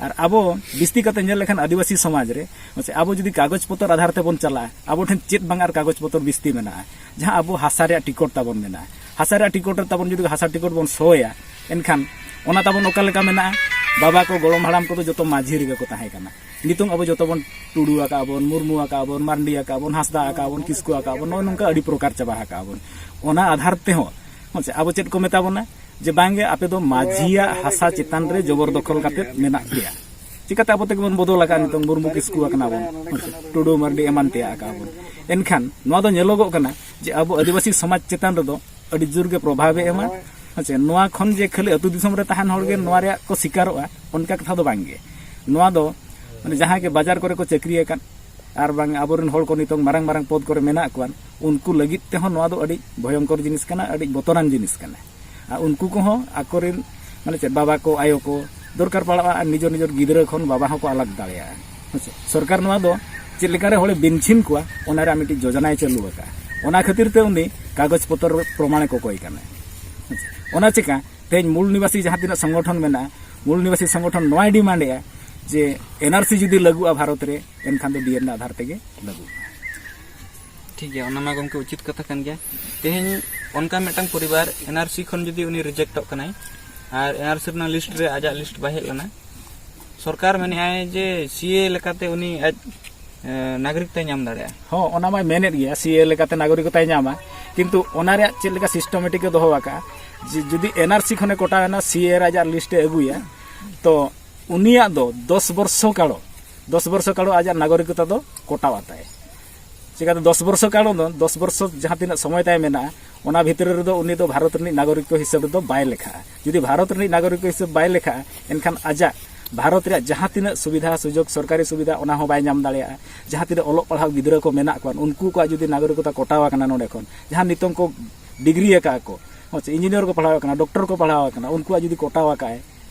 ᱟᱨ ᱟᱵᱚ ᱵᱤᱥᱛᱤ ᱠᱟᱛᱮ ᱧᱮᱞ ᱞᱮᱠᱷᱟᱱ ᱟᱹᱫᱤᱵᱟᱹᱥᱤ ᱥᱚᱢᱟᱡᱽ ᱨᱮ, ᱢᱟᱥᱮ, ᱟᱵᱚ ᱡᱩᱫᱤ ᱠᱟᱜᱚᱡᱽ ᱯᱚᱛᱚᱨ ᱟᱫᱷᱟᱨ ᱛᱮᱵᱚᱱ ᱪᱟᱞᱟᱜᱼᱟ, ᱟᱵᱚ ᱴᱷᱮᱱ ᱪᱮᱫ ᱵᱟᱝ ᱟᱨ ᱠᱟᱜᱚᱡᱽ ᱯᱚᱛᱚᱨ ᱵᱤᱥᱛᱤ ᱢᱮᱱᱟᱜᱼᱟ? ᱡᱟᱦᱟᱸ ᱟᱵᱚ ᱦᱟᱥᱟ ᱨᱮᱭᱟᱜ ᱴᱤᱠᱚᱴ ᱛᱟᱵᱚᱱ ᱢᱮᱱᱟᱜᱼᱟ, ᱦᱟᱥᱟ ᱨᱮᱭᱟᱜ ᱴᱤᱠᱚᱴ ᱨᱮ ᱛᱟᱵᱚᱱ ᱡᱩᱫᱤ ᱦᱟᱥᱟ ᱴᱤᱠᱚᱴ ᱵᱚᱱ ᱥᱳᱭᱟ, ᱮᱱᱠᱷᱟᱱ ᱚᱱᱟ ᱛᱟᱵᱚᱱ ᱚᱠᱟ ᱞᱮᱠᱟ ᱢᱮᱱᱟᱜᱼᱟ? ᱵᱟᱵᱟ ᱠᱚ, ᱜᱚᱲᱚᱢ ᱦᱟᱲᱟᱢ ᱠᱚᱫᱚ ᱡᱚᱛᱚ ᱢᱟᱹᱡᱷᱤ ᱨᱮᱜᱮ ᱠᱚ ᱛᱟᱦᱮᱸ ᱠᱟᱱᱟ᱾ ᱱᱤᱛᱚᱝ ᱟᱵᱚ ᱡᱚᱛᱚ ᱵᱚᱱ ᱴᱩᱰᱩ ᱟᱠᱟᱜᱼᱟ ᱵᱚᱱ, ᱢᱩᱨᱢᱩ ᱟᱠᱟᱜᱼᱟ ᱵᱚᱱ, ᱢᱟᱨᱰᱤ ᱟᱠᱟᱜᱼᱟ ᱵᱚᱱ, ᱦᱟᱸᱥᱫᱟ ᱟᱠᱟᱜᱼᱟ ᱵᱚᱱ, ᱠᱤᱥᱠᱩ ᱟᱠᱟᱜᱼᱟ ᱵᱚᱱ, ᱱᱚᱜᱼᱚ ᱱᱚᱝᱠᱟ ᱟᱹᱰᱤ ᱯᱨᱚᱠᱟᱨ ᱪᱟᱵᱟ ᱟᱠᱟᱜᱼᱟ ᱵᱚᱱ᱾ ᱚᱱᱟ ᱟᱫᱷᱟᱨ ᱛᱮᱦᱚᱸ, ᱢᱟᱥᱮ, ᱟᱵᱚ ᱪᱮᱫ ᱠᱚ ᱢᱮᱛᱟ ᱵᱚᱱᱟ? ᱡᱮ ᱵᱟᱝᱜᱮ, ᱟᱯᱮ ᱫᱚ ᱢᱟᱹᱡᱷᱤᱭᱟᱜ ᱦᱟᱥᱟ ᱪᱮᱛᱟᱱ ᱨᱮ ᱡᱚᱵᱚᱨ ᱫᱚᱠᱷᱚᱞ ᱠᱟᱛᱮ ᱢᱮᱱᱟᱜ ᱯᱮᱭᱟ᱾ ᱪᱤᱠᱟᱹᱛᱮ ᱟᱵᱚ ᱛᱮᱜᱮ ᱵᱚᱱ ᱵᱚᱫᱚᱞ ᱟᱠᱟᱫᱼᱟ? ᱱᱤᱛᱚᱝ ᱢᱩᱨᱢᱩ ᱠᱤᱥᱠᱩ ᱟᱠᱟᱱᱟ ᱵᱚᱱ, ᱴᱩᱰᱩ ᱢᱟᱨᱰᱤ ᱮᱢᱟᱱ ᱛᱮᱭᱟᱜ ᱟᱠᱟᱫ ᱵᱚᱱ᱾ ᱮᱱᱠᱷᱟᱱ ᱱᱚᱣᱟ ᱫᱚ ᱧᱮᱞᱚᱜᱚᱜ ᱠᱟᱱᱟ ᱡᱮ ᱟᱵᱚ ᱟᱹᱫᱤᱵᱟᱹᱥᱤ ᱥᱚᱢᱟᱡᱽ ᱪᱮᱛᱟᱱ ᱨᱮᱫᱚ ᱟᱹᱰᱤ ᱡᱳᱨ ᱜᱮ ᱯᱨᱚᱵᱷᱟᱵᱮ ᱮᱢᱟ᱾ ᱦᱮᱸ ᱪᱮ? ᱱᱚᱣᱟ ᱠᱷᱚᱱ ᱡᱮ ᱠᱷᱟᱹᱞᱤ ᱟᱹᱛᱩ ᱫᱤᱥᱚᱢ ᱨᱮ ᱛᱟᱦᱮᱱ ᱦᱚᱲ ᱜᱮ ᱱᱚᱣᱟ ᱨᱮᱭᱟᱜ ᱠᱚ ᱥᱤᱠᱟᱨᱚᱜᱼᱟ, ᱚᱱᱠᱟ ᱠᱟᱛᱷᱟ ᱫᱚ ᱵᱟᱝ ᱜᱮ᱾ ᱱᱚᱣᱟ ᱫᱚ, ᱢᱟᱱᱮ, ᱡᱟᱦᱟᱸᱭ ᱜᱮ ᱵᱟᱡᱟᱨ ᱠᱚᱨᱮ ᱠᱚ ᱪᱟᱹᱠᱨᱤ ᱟᱠᱟᱫ, ᱟᱨ ᱵᱟᱝ ᱟᱵᱚᱨᱮᱱ ᱦᱚᱲ ᱠᱚ ᱱᱤᱛᱚᱝ ᱢᱟᱨᱟᱝ ᱢᱟᱨᱟᱝ ᱯᱚᱫᱽ ᱠᱚᱨᱮ ᱢᱮᱱᱟᱜ ᱠᱚᱣᱟ, ᱩᱱᱠᱩ ᱞᱟᱹᱜᱤᱫ ᱛᱮᱦᱚᱸ ᱱᱚᱣᱟ ᱫᱚ ᱟᱹᱰᱤ ᱵᱷᱚᱭᱚᱝᱠᱚᱨ ᱡᱤᱱᱤᱥ ᱠᱟᱱᱟ, ᱟᱹᱰᱤ ᱵᱚᱛᱚᱨᱟᱱ ᱡᱤᱱᱤᱥ ᱠᱟᱱᱟ᱾ ᱟᱨ ᱩᱱᱠᱩ ᱠᱚᱦᱚᱸ ᱟᱠᱚᱨᱮᱱ, ᱢᱟᱱᱮ ᱪᱮᱫ, ᱵᱟᱵᱟ ᱠᱚ, ᱟᱭᱳ ᱠᱚ ᱫᱚᱨᱠᱟᱨ ᱯᱟᱲᱟᱜᱼᱟ, ᱟᱨ ᱱᱤᱡᱮᱨ ᱱᱤᱡᱮᱨ ᱜᱤᱫᱽᱨᱟᱹ ᱠᱷᱚᱱ ᱵᱟᱵᱟ ᱦᱚᱸᱠᱚ ᱟᱞᱟᱜᱽ ᱫᱟᱲᱮᱭᱟᱜᱼᱟ᱾ ᱦᱮᱸ ᱥᱮ? ᱥᱚᱨᱠᱟᱨ ᱱᱚᱣᱟ ᱫᱚ ᱪᱮᱫ ᱞᱮᱠᱟᱨᱮ ᱦᱚᱲᱮ ᱵᱤᱱᱪᱷᱤᱱ ᱠᱚᱣᱟ, ᱚᱱᱟ ᱨᱮᱭᱟᱜ ᱢᱤᱫᱴᱤᱡ ᱡᱳᱡᱚᱱᱟᱭ ᱪᱟᱹᱞᱩ ᱟᱠᱟᱫᱼᱟ᱾ ᱚᱱᱟ ᱠᱷᱟᱹᱛᱤᱨ ᱛᱮ ᱩᱱᱤ ᱠᱟᱜᱚᱡᱽ ᱯᱚᱛᱚᱨ ᱯᱨᱚᱢᱟᱬᱮ ᱠᱚᱠᱚᱭ ᱠᱟᱱᱟ᱾ ᱦᱮᱸ ᱥᱮ? ᱚᱱᱟ ᱪᱤᱠᱟ ᱛᱮᱦᱮᱧ ᱢᱩᱞ ᱱᱤᱵᱟᱥᱤ ᱡᱟᱦᱟᱸ ᱛᱤᱱᱟᱹᱜ ᱥᱚᱝᱜᱚᱴᱷᱚᱱ ᱢᱮᱱᱟᱜᱼᱟ, ᱢᱩᱞ ᱱᱤᱵᱟᱥᱤ ᱥᱚᱝᱜᱚᱴᱷᱚᱱ ᱱᱚᱣᱟᱭ ᱰᱤᱢᱟᱱᱰᱮᱜᱼᱟ ᱡᱮ ᱮᱱ ᱟᱨ ᱥᱤ ᱡᱩᱫᱤ ᱞᱟᱹᱜᱩᱜᱼᱟ ᱵᱷᱟᱨᱚᱛ ᱨᱮ, ᱮᱱᱠᱷᱟᱱ ᱫᱚ ᱰᱤ ᱮᱱ ᱮ ᱟᱫᱷᱟᱨ ᱛᱮᱜᱮ ᱞᱟᱹᱜᱩᱜᱼᱟ᱾ ᱴᱷᱤᱠ ᱜᱮᱭᱟ, ᱚᱱᱟ ᱢᱟ ᱜᱚᱢᱠᱮ ᱩᱪᱤᱛ ᱠᱟᱛᱷᱟ ᱠᱟᱱ ᱜᱮᱭᱟ᱾ ᱛᱮᱦᱮᱧ ᱚᱱᱠᱟ ᱢᱤᱫᱴᱟᱝ ᱯᱚᱨᱤᱵᱟᱨ ᱮᱱᱟᱨᱥᱤ ᱠᱷᱚᱱ ᱡᱩᱫᱤ ᱩᱱᱤ ᱨᱤᱡᱮᱠᱴᱚᱜ ᱠᱟᱱᱟᱭ ᱟᱨ ᱮᱱᱟᱨᱥᱤ ᱨᱮᱱᱟᱜ ᱞᱤᱥᱴ ᱨᱮ ᱟᱡᱟᱜ ᱞᱤᱥᱴ ᱵᱟᱭ ᱦᱮᱡ ᱞᱮᱱᱟ, ᱥᱚᱨᱠᱟᱨ ᱢᱮᱱᱮᱫᱼᱟᱭ ᱡᱮ ᱥᱤ ᱮ ᱞᱮᱠᱟᱛᱮ ᱩᱱᱤ ᱟᱡ ᱮ, ᱱᱟᱜᱚᱨᱤᱠ ᱛᱟᱭ ᱧᱟᱢ ᱫᱟᱲᱮᱭᱟᱜᱼᱟ᱾ ᱦᱚᱸ, ᱚᱱᱟ ᱢᱟᱭ ᱢᱮᱱᱮᱫ ᱜᱮᱭᱟ, ᱥᱤ ᱮ ᱞᱮᱠᱟᱛᱮ ᱱᱟᱜᱚᱨᱤᱠᱚᱛᱟᱭ ᱧᱟᱢᱟ, ᱠᱤᱱᱛᱩ ᱚᱱᱟ ᱨᱮᱭᱟᱜ ᱪᱮᱫ ᱞᱮᱠᱟ ᱥᱤᱥᱴᱮᱢᱮᱴᱤᱠ ᱮ ᱫᱚᱦᱚ ᱟᱠᱟᱫᱼᱟ ᱡᱮ ᱡᱩᱫᱤ ᱮᱱᱟᱨᱥᱤ ᱠᱷᱚᱱᱮ ᱠᱚᱴᱟᱣ ᱮᱱᱟ, ᱥᱤ ᱮ ᱨᱮ ᱟᱡᱟᱜ ᱞᱤᱥᱴ ᱮ ᱟᱹᱜᱩᱭᱟ, ᱛᱚ ᱩᱱᱤᱭᱟᱜ ᱫᱚ ᱫᱚᱥ ᱵᱚᱨᱥᱚ ᱠᱟᱞᱚ, ᱫᱚᱥ ᱵᱚᱨᱥᱚ ᱠᱟᱞᱚ ᱟᱡᱟᱜ ᱱᱟᱜᱚᱨᱤᱠᱚᱛᱟ ᱫᱚ ᱠᱚᱴᱟᱣ ᱟᱛᱟᱭ᱾ ᱪᱤᱠᱟᱹᱛᱮ ᱫᱚᱥ ᱵᱚᱨᱥᱚ ᱠᱟᱞᱚ ᱫᱚ, ᱫᱚᱥ ᱵᱚᱨᱥᱚ ᱡᱟᱦᱟᱸ ᱛᱤᱱᱟᱹᱜ ᱥᱚᱢᱚᱭ ᱛᱟᱭ ᱢᱮᱱᱟᱜᱼᱟ, ᱚᱱᱟ ᱵᱷᱤᱛᱨᱤ ᱨᱮᱫᱚ ᱩᱱᱤ ᱫᱚ ᱵᱷᱟᱨᱚᱛ ᱨᱤᱱᱤᱡ ᱱᱟᱜᱚᱨᱤᱠ ᱦᱤᱥᱟᱹᱵ ᱨᱮᱫᱚ ᱵᱟᱭ ᱞᱮᱠᱷᱟᱜᱼᱟ᱾ ᱡᱩᱫᱤ ᱵᱷᱟᱨᱚᱛ ᱨᱤᱱᱤᱡ ᱱᱟᱜᱚᱨᱤᱠ ᱦᱤᱥᱟᱹᱵ ᱵᱟᱭ ᱞᱮᱠᱷᱟᱜᱼᱟ, ᱮᱱᱠᱷᱟᱱ ᱟᱡᱟᱜ ᱵᱷᱟᱨᱚᱛ ᱨᱮᱭᱟᱜ ᱡᱟᱦᱟᱸ ᱛᱤᱱᱟᱹᱜ ᱥᱩᱵᱤᱫᱷᱟ ᱥᱩᱡᱳᱜᱽ, ᱥᱚᱨᱠᱟᱨᱤ ᱥᱩᱵᱤᱫᱷᱟ, ᱚᱱᱟ ᱦᱚᱸ ᱵᱟᱭ ᱧᱟᱢ ᱫᱟᱲᱮᱭᱟᱜᱼᱟ᱾ ᱡᱟᱦᱟᱸ ᱛᱤᱱᱟᱹᱜ ᱚᱞᱚᱜ ᱯᱟᱲᱦᱟᱣ ᱜᱤᱫᱽᱨᱟᱹ ᱠᱚ ᱢᱮᱱᱟᱜ ᱠᱚᱣᱟ, ᱩᱱᱠᱩ ᱠᱚᱣᱟᱜ ᱡᱩᱫᱤ ᱱᱟᱜᱚᱨᱤᱠᱚᱛᱟ ᱠᱚᱴᱟᱣ ᱟᱠᱟᱱᱟ ᱱᱚᱰᱮ ᱠᱷᱚᱱ, ᱡᱟᱦᱟᱸ ᱱᱤᱛᱚᱝ ᱠᱚ ᱰᱤᱜᱽᱨᱤ ᱟᱠᱟᱫᱼᱟ ᱠᱚ, ᱦᱚᱸ ᱥᱮ ᱤᱧᱡᱤᱱᱤᱭᱟᱨ ᱠᱚ ᱯᱟᱲᱦᱟᱣ ᱟᱠᱟᱱᱟ, ᱰᱚᱠᱴᱚᱨ ᱠᱚ ᱯᱟᱲᱦᱟᱣ ᱟᱠᱟᱱᱟ, ᱩᱱᱠᱩᱣᱟᱜ ᱡᱩᱫᱤ ᱠᱚᱴᱟᱣ ᱟᱠᱟᱫᱼᱟᱭ,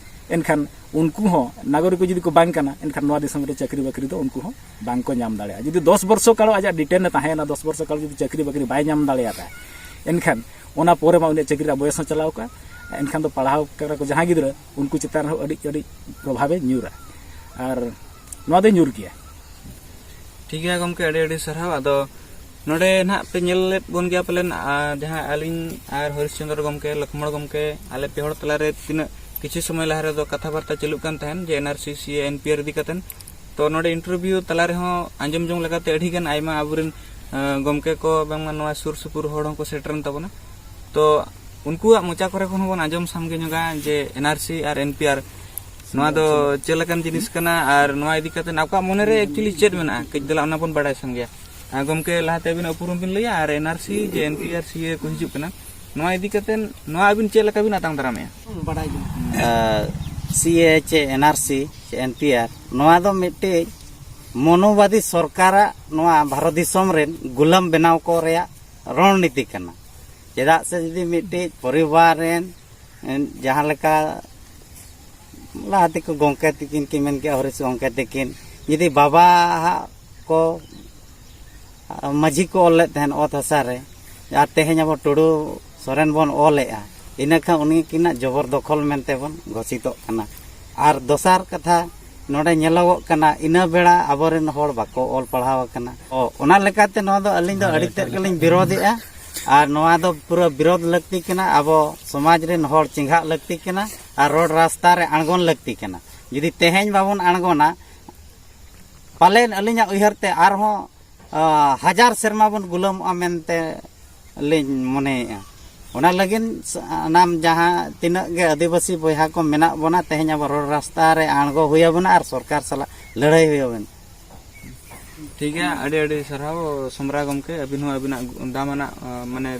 ᱮᱱᱠᱷᱟᱱ ᱩᱱᱠᱩ ᱦᱚᱸ ᱱᱟᱜᱚᱨᱤᱠ ᱠᱚ ᱡᱩᱫᱤ ᱠᱚ ᱵᱟᱝ ᱠᱟᱱᱟ, ᱮᱱᱠᱷᱟᱱ ᱱᱚᱣᱟ ᱫᱤᱥᱚᱢ ᱨᱮ ᱪᱟᱹᱠᱨᱤ ᱵᱟᱹᱠᱨᱤ ᱫᱚ ᱩᱱᱠᱩ ᱦᱚᱸ ᱵᱟᱝ ᱠᱚ ᱧᱟᱢ ᱫᱟᱲᱮᱭᱟᱜᱼᱟ᱾ ᱡᱩᱫᱤ ᱫᱚᱥ ᱵᱚᱨᱥᱚ ᱠᱟᱞᱚ ᱟᱡᱟᱜ ᱰᱤᱴᱮᱱ ᱮ ᱛᱟᱦᱮᱸᱭᱮᱱᱟ, ᱫᱚᱥ ᱵᱚᱨᱥᱚ ᱠᱟᱞᱚ ᱡᱩᱫᱤ ᱪᱟᱹᱠᱨᱤ ᱵᱟᱹᱠᱨᱤ ᱵᱟᱭ ᱧᱟᱢ ᱫᱟᱲᱮᱭᱟᱫᱟ, ᱮᱱᱠᱷᱟᱱ ᱚᱱᱟ ᱯᱚᱨᱮ ᱢᱟ ᱩᱱᱤᱭᱟᱜ ᱪᱟᱹᱠᱨᱤ ᱨᱮᱭᱟᱜ ᱵᱚᱭᱮᱥ ᱦᱚᱸ ᱪᱟᱞᱟᱣ ᱠᱚᱜᱼᱟ᱾ ᱮᱱᱠᱷᱟᱱ ᱫᱚ ᱯᱟᱲᱦᱟᱣ ᱠᱟᱱᱟ ᱠᱚ ᱡᱟᱦᱟᱸᱭ ᱜᱤᱫᱽᱨᱟᱹ, ᱩᱱᱠᱩ ᱪᱮᱛᱟᱱ ᱨᱮᱦᱚᱸ ᱟᱹᱰᱤ, ᱟᱹᱰᱤ ᱯᱨᱚᱵᱷᱟᱵᱮ ᱧᱩᱨᱟ᱾ ᱟᱨ ᱱᱚᱣᱟ ᱫᱚᱭ ᱧᱩᱨ ᱜᱮᱭᱟ᱾ ᱴᱷᱤᱠ ᱜᱮᱭᱟ ᱜᱚᱢᱠᱮ, ᱟᱹᱰᱤ ᱟᱹᱰᱤ ᱥᱟᱨᱦᱟᱣ᱾ ᱟᱫᱚ ᱱᱚᱰᱮ ᱱᱟᱦᱟᱜ ᱯᱮ ᱧᱮᱞ ᱞᱮᱫ ᱵᱚᱱ ᱜᱮᱭᱟ ᱯᱟᱞᱮᱱ, ᱟᱨ ᱡᱟᱦᱟᱸ ᱟᱹᱞᱤᱧ ᱟᱨ ᱦᱚᱨᱤᱥ ᱪᱚᱸᱫᱽᱨᱚ ᱜᱚᱢᱠᱮ, ᱞᱚᱠᱷᱢᱚᱬ ᱜᱚᱢᱠᱮ, ᱟᱞᱮ ᱯᱮ ᱦᱚᱲ ᱛᱟᱞᱟᱨᱮ ᱛᱤᱱᱟᱹᱜ ᱠᱤᱪᱷᱩ ᱥᱚᱢᱚᱭ ᱞᱟᱦᱟ ᱨᱮᱫᱚ ᱠᱟᱛᱷᱟ ᱵᱟᱨᱛᱟ ᱪᱟᱹᱞᱩᱜ ᱠᱟᱱ ᱛᱟᱦᱮᱸᱱ ᱡᱮ ᱮᱱ ᱟᱨ ᱥᱤ, ᱥᱤ ᱮ, ᱮᱱ ᱯᱤ ᱟᱨ ᱤᱫᱤ ᱠᱟᱛᱮᱱ᱾ ᱛᱚ ᱱᱚᱰᱮ ᱤᱱᱴᱟᱨᱵᱷᱤᱭᱩ ᱛᱟᱞᱟ ᱨᱮᱦᱚᱸ ᱟᱸᱡᱚᱢ ᱡᱚᱝ ᱞᱮᱠᱟᱛᱮ ᱟᱹᱰᱤ ᱜᱟᱱ ᱟᱭᱢᱟ ᱟᱵᱚᱨᱮᱱ, ᱟᱸ, ᱜᱚᱢᱠᱮ ᱠᱚ ᱵᱟᱝᱢᱟ ᱱᱚᱣᱟ ᱥᱩᱨ ᱥᱩᱯᱩᱨ ᱦᱚᱲ ᱦᱚᱸᱠᱚ ᱥᱮᱴᱮᱨᱮᱱ ᱛᱟᱵᱚᱱᱟ᱾ ᱛᱚ ᱩᱱᱠᱩᱣᱟᱜ ᱢᱚᱪᱟ ᱠᱚᱨᱮ ᱠᱷᱚᱱ ᱦᱚᱸᱵᱚᱱ ᱟᱸᱡᱚᱢ ᱥᱟᱢᱜᱮ ᱧᱚᱜᱟ ᱡᱮ ᱮᱱ ᱟᱨ ᱥᱤ ᱟᱨ ᱮᱱ ᱯᱤ ᱟᱨ ᱱᱚᱣᱟ ᱫᱚ ᱪᱮᱫ ᱞᱮᱠᱟᱱ ᱡᱤᱱᱤᱥ ᱠᱟᱱᱟ ᱟᱨ ᱱᱚᱣᱟ ᱤᱫᱤ ᱠᱟᱛᱮ ᱟᱠᱚᱣᱟᱜ ᱢᱚᱱᱮᱨᱮ ᱮᱠᱪᱩᱭᱮᱞᱤ ᱪᱮᱫ ᱢᱮᱱᱟᱜᱼᱟ, ᱠᱟᱹᱡ ᱫᱮᱞᱟ ᱚᱱᱟ ᱵᱚᱱ ᱵᱟᱲᱟᱭ ᱥᱟᱢᱜᱮᱭᱟ᱾ ᱟᱨ ᱜᱚᱢᱠᱮ, ᱞᱟᱦᱟᱛᱮ ᱟᱹᱵᱤᱱᱟᱜ ᱩᱯᱨᱩᱢ ᱵᱤᱱ ᱞᱟᱹᱭᱟ ᱟᱨ ᱮᱱ ᱟᱨ ᱥᱤ ᱡᱮ ᱮᱱ ᱯᱤ ᱟᱨ ᱥᱤ ᱮ ᱠᱚ ᱦᱤᱡᱩᱜ ᱠᱟᱱᱟ, ᱱᱚᱣᱟ ᱤᱫᱤ ᱠᱟᱛᱮ ᱱᱚᱣᱟ ᱟᱹᱵᱤᱱ ᱪᱮᱫ ᱞᱮᱠᱟ ᱵᱤᱱ ᱟᱛᱟᱝ ᱫᱟᱨᱟᱢᱮᱜᱼᱟ? ᱵᱟᱲᱟᱭ ᱡᱚᱝ᱾ ᱥᱤ ᱮ ᱪᱮ ᱮᱱ ᱟᱨ ᱥᱤ ᱪᱮ ᱮᱱ ᱯᱤ ᱟᱨ, ᱱᱚᱣᱟ ᱫᱚ ᱢᱤᱫᱴᱤᱡ ᱢᱚᱱᱩᱵᱟᱫᱤ ᱥᱚᱨᱠᱟᱨᱟᱜ ᱱᱚᱣᱟ ᱵᱷᱟᱨᱚᱛ ᱫᱤᱥᱚᱢ ᱨᱮᱱ ᱜᱩᱞᱟᱹᱢ ᱵᱮᱱᱟᱣ ᱠᱚ ᱨᱮᱭᱟᱜ ᱨᱚᱬᱱᱤᱛᱤ ᱠᱟᱱᱟ᱾ ᱪᱮᱫᱟᱜ ᱥᱮ ᱡᱩᱫᱤ ᱢᱤᱫᱴᱤᱡ ᱯᱚᱨᱤᱵᱟᱨ ᱨᱮᱱ, ᱮᱱ, ᱡᱟᱦᱟᱸ ᱞᱮᱠᱟ ᱞᱟᱦᱟ ᱛᱮᱠᱚ ᱜᱚᱢᱠᱮ ᱛᱤᱠᱤᱱ ᱠᱤᱱ ᱢᱮᱱ ᱠᱮᱜᱼᱟ, ᱦᱚᱨᱤᱥ ᱜᱚᱢᱠᱮ ᱛᱤᱠᱤᱱ, ᱡᱩᱫᱤ ᱵᱟᱵᱟ ᱦᱟᱜ ᱠᱚ ᱢᱟᱹᱡᱷᱤ ᱠᱚ ᱚᱞ ᱞᱮᱫ ᱛᱟᱦᱮᱱ ᱚᱛ ᱦᱟᱥᱟ ᱨᱮ, ᱟᱨ ᱛᱮᱦᱮᱧ ᱟᱵᱚ ᱴᱩᱰᱩ ᱥᱚᱨᱮᱱ ᱵᱚᱱ ᱚᱞᱮᱜᱼᱟ, ᱤᱱᱟᱹᱠᱷᱟᱱ ᱩᱱᱠᱤᱱᱟᱜ ᱡᱚᱵᱚᱨ ᱫᱚᱠᱷᱚᱞ ᱢᱮᱱᱛᱮ ᱵᱚᱱ ᱜᱷᱳᱥᱤᱛᱚᱜ ᱠᱟᱱᱟ᱾ ᱟᱨ ᱫᱚᱥᱟᱨ ᱠᱟᱛᱷᱟ, ᱱᱚᱰᱮ ᱧᱮᱞᱚᱜᱚᱜ ᱠᱟᱱᱟ, ᱤᱱᱟᱹ ᱵᱮᱲᱟ ᱟᱵᱚᱨᱮᱱ ᱦᱚᱲ ᱵᱟᱠᱚ ᱚᱞ ᱯᱟᱲᱦᱟᱣ ᱟᱠᱟᱱᱟ᱾ ᱚ, ᱚᱱᱟ ᱞᱮᱠᱟᱛᱮ ᱱᱚᱣᱟ ᱫᱚ ᱟᱹᱞᱤᱧ ᱫᱚ ᱟᱹᱰᱤ ᱛᱮᱫ ᱜᱮᱞᱤᱧ ᱵᱤᱨᱳᱫᱮᱜᱼᱟ᱾ ᱟᱨ ᱱᱚᱣᱟ ᱫᱚ ᱯᱩᱨᱟᱹ ᱵᱤᱨᱳᱫ ᱞᱟᱹᱠᱛᱤ ᱠᱟᱱᱟ᱾ ᱟᱵᱚ ᱥᱚᱢᱟᱡᱽ ᱨᱮᱱ ᱦᱚᱲ ᱪᱮᱸᱜᱷᱟᱜ ᱞᱟᱹᱠᱛᱤ ᱠᱟᱱᱟ ᱟᱨ ᱨᱚᱲ ᱨᱟᱥᱛᱟ ᱨᱮ ᱟᱬᱜᱚᱱ ᱞᱟᱹᱠᱛᱤ ᱠᱟᱱᱟ᱾ ᱡᱩᱫᱤ ᱛᱮᱦᱮᱧ ᱵᱟᱵᱚᱱ ᱟᱬᱜᱚᱱᱟ, ᱯᱟᱞᱮᱱ ᱟᱹᱞᱤᱧᱟᱜ ᱩᱭᱦᱟᱹᱨ ᱛᱮ ᱟᱨᱦᱚᱸ, ᱟ, ᱦᱟᱡᱟᱨ ᱥᱮᱨᱢᱟ ᱵᱚᱱ ᱜᱩᱞᱟᱹᱢᱚᱜᱼᱟ ᱢᱮᱱᱛᱮ ᱞᱤᱧ ᱢᱚᱱᱮᱭᱮᱜᱼᱟ᱾ ᱚᱱᱟ ᱞᱟᱹᱜᱤᱫ ᱥᱟᱱᱟᱢ ᱡᱟᱦᱟᱸ ᱛᱤᱱᱟᱹᱜ ᱜᱮ ᱟᱹᱫᱤᱵᱟᱹᱥᱤ ᱵᱚᱭᱦᱟ ᱠᱚ ᱢᱮᱱᱟᱜ ᱵᱚᱱᱟ, ᱛᱮᱦᱮᱧ ᱟᱵᱚ ᱨᱚᱲ ᱨᱟᱥᱛᱟ ᱨᱮ ᱟᱬᱜᱚ ᱦᱩᱭ ᱟᱵᱚᱱᱟ ᱟᱨ ᱥᱚᱨᱠᱟᱨ ᱥᱟᱞᱟᱜ ᱞᱟᱹᱲᱦᱟᱹᱭ ᱦᱩᱭ ᱟᱵᱚᱱᱟ᱾ ᱴᱷᱤᱠ ᱜᱮᱭᱟ, ᱟᱹᱰᱤ ᱟᱹᱰᱤ ᱥᱟᱨᱦᱟᱣ ᱥᱚᱢᱨᱟ ᱜᱚᱢᱠᱮ, ᱟᱹᱵᱤᱱ ᱦᱚᱸ ᱟᱹᱵᱤᱱᱟᱜ ᱫᱟᱢᱟᱱᱟᱜ, ᱟ, ᱢᱟᱱᱮ,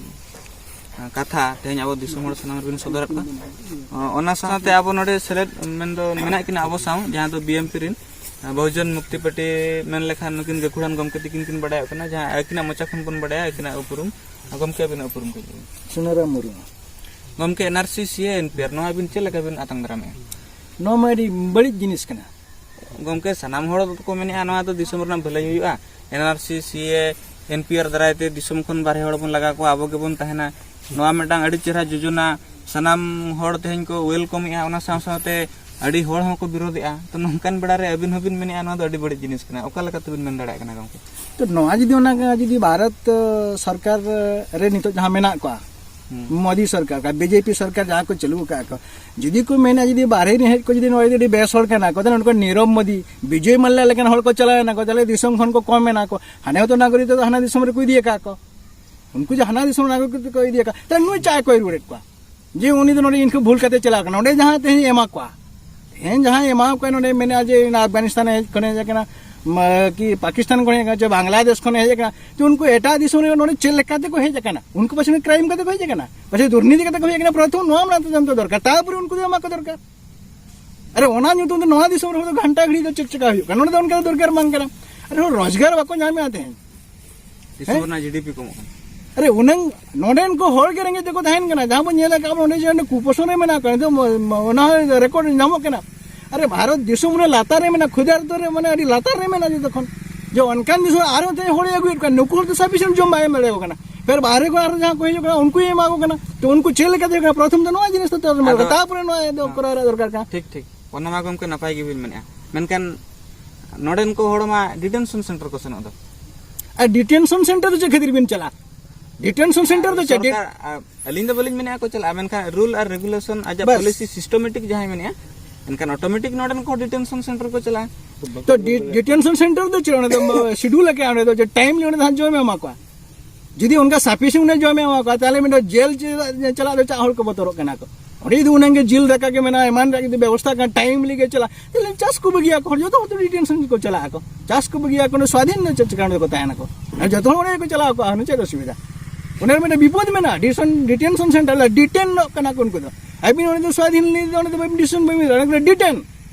ᱟ, ᱠᱟᱛᱷᱟ ᱛᱮᱦᱮᱧ ᱟᱵᱚ ᱫᱤᱥᱚᱢ ᱦᱚᱲ ᱥᱟᱢᱟᱝ ᱨᱮᱵᱤᱱ ᱥᱚᱫᱚᱨᱟᱜ ᱠᱟᱱᱟ᱾ ᱟ, ᱚᱱᱟ ᱥᱟᱶᱛᱮ ᱟᱵᱚ ᱱᱚᱰᱮ ᱥᱮᱞᱮᱫ ᱢᱮᱱᱫᱚ ᱢᱮᱱᱟᱜ ᱠᱤᱱᱟ ᱟᱵᱚ ᱥᱟᱶ, ᱡᱟᱦᱟᱸ ᱫᱚ ᱵᱤ ᱮᱢ ᱯᱤ ᱨᱮᱱ, ᱟ, ᱵᱚᱦᱩᱡᱚᱱ ᱢᱩᱠᱛᱤ ᱯᱟᱨᱴᱤ ᱢᱮᱱ ᱞᱮᱠᱷᱟᱱ ᱱᱩᱠᱤᱱ ᱜᱟᱹᱠᱷᱩᱲᱟᱱ ᱜᱚᱢᱠᱮ ᱛᱤᱠᱤᱱ ᱠᱤᱱ ᱵᱟᱰᱟᱭᱚᱜ ᱠᱟᱱᱟ, ᱡᱟᱦᱟᱸ ᱟᱹᱠᱤᱱᱟᱜ ᱢᱚᱪᱟ ᱠᱷᱚᱱ ᱵᱚᱱ ᱵᱟᱰᱟᱭᱟ ᱟᱹᱠᱤᱱᱟᱜ ᱩᱯᱨᱩᱢ᱾ ᱟ, ᱜᱚᱢᱠᱮ, ᱟᱹᱵᱤᱱᱟᱜ ᱩᱯᱨᱩᱢ ᱠᱚ ᱞᱟᱹᱭ ᱵᱤᱱ᱾ ᱥᱩᱱᱟᱹᱨᱟᱢ ᱢᱩᱨᱢᱩ᱾ ᱜᱚᱢᱠᱮ, ᱮᱱ ᱟᱨ ᱥᱤ, ᱥᱤ ᱮ, ᱮᱱ ᱯᱤ ᱟᱨ, ᱱᱚᱣᱟ ᱟᱹᱵᱤᱱ ᱪᱮᱫ ᱞᱮᱠᱟ ᱵᱤᱱ ᱟᱛᱟᱝ ᱫᱟᱨᱟᱢᱮᱜᱼᱟ? ᱱᱚᱣᱟ ᱢᱟ ᱟᱹᱰᱤ ᱵᱟᱹᱲᱤᱡ ᱡᱤᱱᱤᱥ ᱠᱟᱱᱟ᱾ ᱜᱚᱢᱠᱮ, ᱥᱟᱱᱟᱢ ᱦᱚᱲ ᱠᱚ ᱢᱮᱱᱮᱜᱼᱟ ᱱᱚᱣᱟ ᱫᱚ ᱫᱤᱥᱚᱢ ᱨᱮᱱᱟᱜ ᱵᱷᱟᱹᱞᱟᱹᱭ ᱦᱩᱭᱩᱜᱼᱟ, ᱮᱱ ᱟᱨ ᱥᱤ, ᱥᱤ ᱮ, ᱮᱱ ᱯᱤ ᱟᱨ ᱫᱟᱨᱟᱭ ᱛᱮ ᱫᱤᱥᱚᱢ ᱠᱷᱚᱱ ᱵᱟᱨᱦᱮ ᱦᱚᱲ ᱵᱚᱱ ᱞᱟᱜᱟ ᱠᱚᱣᱟ, ᱟᱵᱚ ᱜᱮᱵᱚᱱ ᱛᱟᱦᱮᱱᱟ᱾ ᱱᱚᱣᱟ ᱢᱤᱫᱴᱟᱝ ᱟᱹᱰᱤ ᱪᱮᱦᱨᱟ ᱡᱳᱡᱚᱱᱟ, ᱥᱟᱱᱟᱢ ᱦᱚᱲ ᱛᱮᱦᱮᱧ ᱠᱚ ᱣᱮᱞᱠᱚᱢᱮᱜᱼᱟ, ᱚᱱᱟ ᱥᱟᱶ ᱥᱟᱶᱛᱮ ᱟᱹᱰᱤ ᱦᱚᱲ ᱦᱚᱸᱠᱚ ᱵᱤᱨᱳᱫᱮᱜᱼᱟ᱾ ᱛᱚ, ᱱᱚᱝᱠᱟᱱ ᱵᱮᱲᱟ ᱨᱮ ᱟᱹᱵᱤᱱ ᱦᱚᱸᱵᱤᱱ ᱢᱮᱱᱮᱜᱼᱟ ᱱᱚᱣᱟ ᱫᱚ ᱟᱹᱰᱤ ᱵᱟᱹᱲᱤᱡ ᱡᱤᱱᱤᱥ ᱠᱟᱱᱟ, ᱚᱠᱟ ᱞᱮᱠᱟ ᱛᱮᱵᱤᱱ ᱢᱮᱱ ᱫᱟᱲᱮᱭᱟᱜ ᱠᱟᱱᱟ ᱜᱚᱢᱠᱮ? ᱛᱚ, ᱱᱚᱣᱟ ᱡᱩᱫᱤ, ᱚᱱᱟ ᱡᱩᱫᱤ ᱵᱷᱟᱨᱚᱛ, ᱟ, ᱥᱚᱨᱠᱟᱨ ᱨᱮ ᱱᱤᱛᱚᱜ ᱡᱟᱦᱟᱸ ᱢᱮᱱᱟᱜ ᱠᱚᱣᱟ, ᱦᱩᱸ᱾ ᱢᱳᱫᱤ ᱥᱚᱨᱠᱟᱨ, ᱵᱤ ᱡᱮ ᱯᱤ ᱥᱚᱨᱠᱟᱨ ᱡᱟᱦᱟᱸ ᱠᱚ ᱪᱟᱹᱞᱩ ᱟᱠᱟᱫ ᱠᱚ, ᱡᱩᱫᱤ ᱠᱚ ᱢᱮᱱᱟ ᱡᱩᱫᱤ ᱵᱟᱨᱦᱮ ᱨᱮᱱ ᱦᱮᱡ ᱠᱚ ᱡᱩᱫᱤ ᱱᱚᱣᱟ ᱡᱩᱫᱤ ᱟᱹᱰᱤ ᱵᱮᱥ ᱦᱚᱲ ᱠᱟᱱᱟ ᱠᱚ, ᱛᱟᱦᱞᱮ ᱱᱩᱠᱩ ᱱᱤᱨᱚᱵ ᱢᱳᱫᱤ, ᱵᱤᱡᱚᱭ ᱢᱟᱞᱞᱟ ᱞᱮᱠᱟᱱ ᱦᱚᱲ ᱠᱚ ᱪᱟᱞᱟᱣ ᱮᱱᱟ ᱠᱚ, ᱛᱟᱦᱞᱮ ᱫᱤᱥᱚᱢ ᱠᱷᱚᱱ ᱠᱚ ᱠᱚᱢ ᱮᱱᱟ ᱠᱚ, ᱦᱟᱱᱮ ᱦᱚᱸᱛᱚ ᱱᱟᱜᱚᱨᱤᱠ ᱫᱚ ᱦᱟᱱᱟ ᱫᱤᱥᱚᱢ ᱨᱮᱠᱚ ᱤᱫᱤ ᱟᱠᱟᱫ ᱠᱚ, ᱩᱱᱠᱩ ᱡᱮ ᱦᱟᱱᱟ ᱫᱤᱥᱚᱢ ᱱᱟᱜᱚᱨᱤᱠ ᱠᱚ ᱤᱫᱤ ᱟᱠᱟᱫ, ᱛᱟᱦᱞᱮ ᱱᱩᱭ ᱪᱟᱭ ᱠᱚᱭ ᱨᱩᱣᱟᱹᱲᱮᱫ ᱠᱚᱣᱟ? ᱡᱮ ᱩᱱᱤ ᱫᱚ ᱱᱚᱰᱮ ᱤᱱᱠᱟᱹ ᱵᱷᱩᱞ ᱠᱟᱛᱮ ᱪᱟᱞᱟᱣ ᱠᱟᱱᱟ, ᱚᱸᱰᱮ ᱡᱟᱦᱟᱸ ᱛᱮᱦᱮᱧ ᱮᱢᱟ ᱠᱚᱣᱟ, ᱛᱮᱦᱮᱧ ᱡᱟᱦᱟᱸᱭ ᱮᱢᱟ ᱠᱚᱣᱟ ᱱᱚᱰᱮ ᱢᱮᱱᱮᱜᱼᱟ ᱡᱮ ᱤᱧ ᱟᱯᱜᱟᱱᱤᱥᱛᱟᱱ ᱦᱮᱡ ᱠᱷᱚᱱᱮ ᱦᱮᱡ ᱟᱠᱟᱱᱟ, ᱢᱟ-, ᱠᱤ ᱯᱟᱠᱤᱥᱛᱟᱱ ᱠᱷᱚᱱᱮ ᱦᱮᱡ ᱟᱠᱟᱱᱟ, ᱪᱮ ᱵᱟᱝᱞᱟᱫᱮᱥ ᱠᱷᱚᱱᱮ ᱦᱮᱡ ᱟᱠᱟᱱᱟ, ᱛᱚ ᱩᱱᱠᱩ ᱮᱴᱟᱜ ᱫᱤᱥᱚᱢ ᱨᱮ ᱱᱚᱰᱮ ᱪᱮᱫ ᱞᱮᱠᱟ ᱛᱮᱠᱚ ᱦᱮᱡ ᱟᱠᱟᱱᱟ? ᱩᱱᱠᱩ ᱯᱟᱪᱷᱮ ᱠᱨᱟᱭᱤᱢ ᱠᱟᱛᱮ ᱠᱚ ᱦᱮᱡ ᱟᱠᱟᱱᱟ, ᱯᱟᱪᱷᱮ ᱫᱩᱨᱱᱤᱛᱤ ᱠᱟᱛᱮ ᱠᱚ ᱦᱮᱡ ᱟᱠᱟᱱᱟ, ᱯᱨᱚᱛᱷᱚᱢ ᱱᱚᱣᱟ ᱢᱟᱲᱟᱝ ᱛᱮ ᱡᱟᱱᱛᱮ ᱫᱚᱨᱠᱟᱨ, ᱛᱟᱨᱯᱚᱨᱮ ᱩᱱᱠᱩ ᱫᱚ ᱮᱢᱟ ᱠᱚ ᱫᱚᱨᱠᱟᱨ᱾ ᱟᱨᱮ ᱚᱱᱟ ᱧᱩᱛᱩᱢ ᱛᱮ ᱱᱚᱣᱟ ᱫᱤᱥᱚᱢ ᱨᱮᱦᱚᱸ ᱜᱷᱟᱱᱴᱟ ᱜᱷᱟᱹᱲᱤ ᱫᱚ ᱪᱮᱫ ᱪᱮᱠᱟ ᱦᱩᱭᱩᱜ ᱠᱟᱱᱟ? ᱱᱚᱰᱮ ᱫᱚ ᱚᱱᱠᱟ ᱫᱚᱨᱠᱟᱨ ᱵᱟᱝ ᱠᱟᱱᱟ᱾ ᱟᱨᱮ ᱦᱚᱲ ᱨᱳᱡᱽᱜᱟᱨ ᱵᱟᱠᱚ ᱧᱟᱢᱮᱫᱼᱟ ᱛᱮᱦᱮᱧ᱾ ᱫᱤᱥᱚᱢ ᱦᱮᱸ? ᱨᱮᱱᱟᱜ ᱡᱤ ᱰᱤ ᱯᱤ ᱠᱚᱢᱚᱜ ᱠᱟᱱᱟ᱾ ᱟᱨᱮ ᱩᱱᱟᱹᱝ ᱱᱚᱰᱮᱱ ᱠᱚ ᱦᱚᱲ ᱜᱮ ᱨᱮᱸᱜᱮᱡ ᱛᱮᱠᱚ ᱛᱟᱦᱮᱱ ᱠᱟᱱᱟ᱾ ᱡᱟᱦᱟᱸ ᱵᱚᱱ ᱧᱮᱞ ᱟᱠᱟᱫ ᱵᱚᱱ ᱚᱸᱰᱮ ᱡᱮ ᱚᱸᱰᱮ ᱠᱩᱯᱳᱥᱚᱱ ᱨᱮ ᱢᱮᱱᱟᱜ ᱠᱚᱣᱟ, ᱱᱤᱛᱚᱜ ᱢ-, ᱢ-, ᱚᱱᱟ ᱦᱚᱸ ᱨᱮᱠᱚᱨᱰ ᱧᱟᱢᱚᱜ ᱠᱟᱱᱟ᱾ ᱟᱨᱮ ᱵᱷᱟᱨᱚᱛ ᱫᱤᱥᱚᱢ ᱨᱮ ᱞᱟᱛᱟᱨ ᱨᱮ ᱢᱮᱱᱟᱜ, ᱠᱷᱩᱫᱟᱨᱛᱚ ᱨᱮ ᱢᱟᱱᱮ ᱟᱹᱰᱤ ᱞᱟᱛᱟᱨ ᱨᱮ ᱢᱮᱱᱟᱜ ᱡᱚᱛᱚ ᱠᱷᱚᱱ᱾ ᱡᱮ ᱚᱱᱠᱟᱱ ᱫᱤᱥᱚᱢ ᱟᱨᱦᱚᱸ ᱛᱮ ᱦᱚᱲᱮ ᱟᱹᱜᱩᱭᱮᱫ ᱠᱚᱣᱟ, ᱱᱩᱠᱩ ᱦᱚᱲ ᱫᱚ ᱥᱟᱯᱷᱤᱥᱤᱭᱮᱱᱴ ᱡᱚᱢ ᱵᱟᱭ ᱮᱢ ᱫᱟᱲᱮᱭᱟᱠᱚ ᱠᱟᱱᱟ᱾ ᱯᱷᱮᱨ ᱵᱟᱦᱨᱮ ᱠᱷᱚᱱ ᱟᱨᱦᱚᱸ ᱡᱟᱦᱟᱸ ᱠᱚ ᱦᱤᱡᱩᱜ ᱠᱟᱱᱟ ᱩᱱᱠᱩᱭ ᱮᱢᱟ ᱠᱚ ᱠᱟᱱᱟ᱾ ᱛᱚ ᱩᱱᱠᱩ ᱪᱮᱫ ᱞᱮᱠᱟ ᱛᱮ ᱦᱩᱭᱩᱜ ᱠᱟᱱᱟ? ᱯᱨᱚᱛᱷᱚᱢ ᱫᱚ ᱱᱚᱣᱟ ᱡᱤᱱᱤᱥ ᱫᱚ ᱛᱚᱨᱡᱚᱢᱟ ᱟᱫᱚ ᱫᱚᱨᱠᱟᱨ, ᱛᱟᱨᱯᱚᱨᱮ ᱱᱚᱣᱟ ᱫᱚ ᱦᱮᱸ᱾ ᱠᱚᱨᱟᱣ ᱨᱮᱭᱟᱜ ᱫᱚᱨᱠᱟᱨ ᱠᱟᱱᱟ᱾ ᱴᱷᱤᱠ, ᱴᱷᱤᱠ᱾ ᱚᱱᱟ ᱢᱟ ᱜᱚᱢᱠᱮ ᱱᱟᱯᱟᱭ ᱜᱮᱵᱤᱱ ᱢᱮᱱᱮᱫᱼᱟ᱾ ᱢᱮᱱᱠᱷᱟᱱ ᱱᱚᱰᱮᱱ ᱠᱚ ᱦᱚᱲ ᱢᱟ ᱰᱤᱴᱮᱱᱥᱚᱱ ᱥᱮᱱᱴᱟᱨ ᱠᱚ ᱥᱮᱱᱚᱜ ᱫᱚ᱾ ᱟᱨ ᱰᱤᱴᱮᱱᱥᱚᱱ ᱥᱮᱱᱴᱟᱨ ᱫᱚ ᱪᱮᱫ ᱠᱷᱟᱹᱛᱤᱨ ᱵᱤᱱ ᱪᱟᱞᱟᱜᱼᱟ? ᱰᱤᱴᱮᱱᱥᱚᱱ ᱥᱮᱱᱴᱟᱨ ᱫᱚ ᱪᱮᱫ? ᱥᱚᱨᱠᱟᱨ, ᱟ, ᱟᱹᱞᱤᱧ ᱫᱚ ᱵᱟᱹᱞᱤᱧ ᱢᱮᱱᱮᱫᱼᱟ ᱠᱚ ᱪᱟᱞᱟᱜᱼᱟ, ᱢᱮᱱᱠᱷᱟᱱ ᱨᱩᱞ ᱟᱨ ᱨᱮᱜᱩᱞᱮᱥᱚᱱ ᱟᱡᱟᱜ ᱵᱟᱥ᱾ ᱯᱚᱞᱤᱥᱤ ᱥᱤᱥᱴᱮᱢᱮᱴᱤᱠ ᱡᱟᱦᱟᱸᱭ ᱢᱮᱱᱮᱫᱼᱟ, ᱮᱱᱠᱷᱟᱱ ᱚᱴᱳᱢᱮᱴᱤᱠ ᱱᱚᱰᱮᱱ ᱠᱚ ᱰᱤᱴᱮᱱᱥᱚᱱ ᱥᱮᱱᱴᱟᱨ ᱠᱚ ᱪᱟᱞᱟᱜᱼᱟ᱾ ᱛᱚ ᱰᱤᱴᱮᱱᱥᱚᱱ ᱥᱮᱱᱴᱟᱨ ᱫᱚ ᱪᱮᱫ? ᱚᱸᱰᱮ ᱫᱚ ᱥᱤᱰᱩᱞ ᱟᱠᱟᱫᱼᱟ, ᱚᱸᱰᱮ ᱫᱚ ᱡᱮ ᱴᱟᱭᱤᱢᱞᱤ ᱚᱸᱰᱮ ᱫᱚ ᱡᱚᱢᱮ ᱮᱢᱟ ᱠᱚᱣᱟ᱾ ᱡᱩᱫᱤ ᱚᱱᱠᱟ ᱥᱟᱯᱷᱤᱥᱤᱭᱮᱱᱴ ᱡᱚᱢᱮ ᱮᱢᱟ ᱠᱚᱣᱟ, ᱛᱟᱦᱚᱞᱮ ᱢᱤᱫᱴᱟᱝ ᱡᱮᱞ ᱪᱟᱞᱟᱜ ᱫᱚ ᱪᱟᱜ ᱦᱚᱲ ᱠᱚ ᱵᱚᱛᱚᱨᱚᱜ ᱠᱟᱱᱟ ᱠᱚ᱾ ᱚᱸᱰᱮ ᱡᱩᱫᱤ ᱩᱱᱟᱹᱝ ᱜᱮ ᱡᱤᱞ ᱫᱟᱠᱟ ᱜᱮ ᱢᱮᱱᱟᱜᱼᱟ, ᱮᱢᱟᱱ ᱨᱮᱭᱟᱜ ᱡᱩᱫᱤ ᱵᱮᱵᱚᱥᱛᱷᱟ ᱠᱟᱱᱟ, ᱴᱟᱭᱤᱢᱞᱤ ᱜᱮ ᱪᱟᱞᱟᱜ, ᱛᱟᱦᱚᱞᱮ ᱪᱟᱥ ᱠᱚ ᱵᱟᱹᱜᱤᱭᱟ ᱠᱚ, ᱦᱚᱲ ᱡᱚᱛᱚ ᱦᱚᱲ ᱰᱤᱴᱮᱱᱥᱚᱱ ᱠᱚ ᱪᱟᱞᱟᱜ ᱟᱠᱚ, ᱪᱟᱥ ᱠᱚ ᱵᱟᱹᱜᱤᱭᱟ ᱠᱚ, ᱥᱣᱟᱫᱷᱤᱱ ᱫᱚ ᱪᱮᱫ ᱪᱤᱠᱟᱹ ᱠᱚ ᱛᱟᱦᱮᱱᱟ ᱠᱚ? ᱟᱨ ᱡᱚᱛᱚ ᱦᱚᱲ ᱚᱸᱰᱮ ᱠᱚ ᱪᱟᱞᱟᱣ ᱠᱚᱜᱼᱟ, ᱚᱱᱟ ᱪᱮᱫ ᱚᱥᱩᱵᱤᱫᱷᱟ? ᱚᱱᱟ ᱨᱮ ᱢᱤᱫᱴᱮᱱ ᱵᱤᱯᱚᱫ ᱢᱮᱱᱟᱜᱼᱟ, ᱰᱤᱴᱮᱱᱥᱚᱱ ᱥᱮᱱᱴᱟᱨ ᱨᱮ ᱰᱤᱴᱮᱱᱚᱜ ᱠᱟᱱᱟ ᱠᱚ ᱩᱱᱠᱩ ᱫᱚ᱾ ᱟᱹᱵᱤᱱ ᱚᱸᱰᱮ ᱫᱚ ᱥᱣᱟᱫᱷᱤᱱ ᱞᱤᱧ ᱚᱸᱰᱮ ᱫᱚ ᱰᱤᱥᱤᱥᱚᱱ ᱵᱟᱹᱵᱤᱱ ᱦᱟᱛᱟᱣ ᱫᱟᱲᱮᱭᱟᱜ ᱠᱟᱱᱟ, ᱰᱤᱴᱮᱱ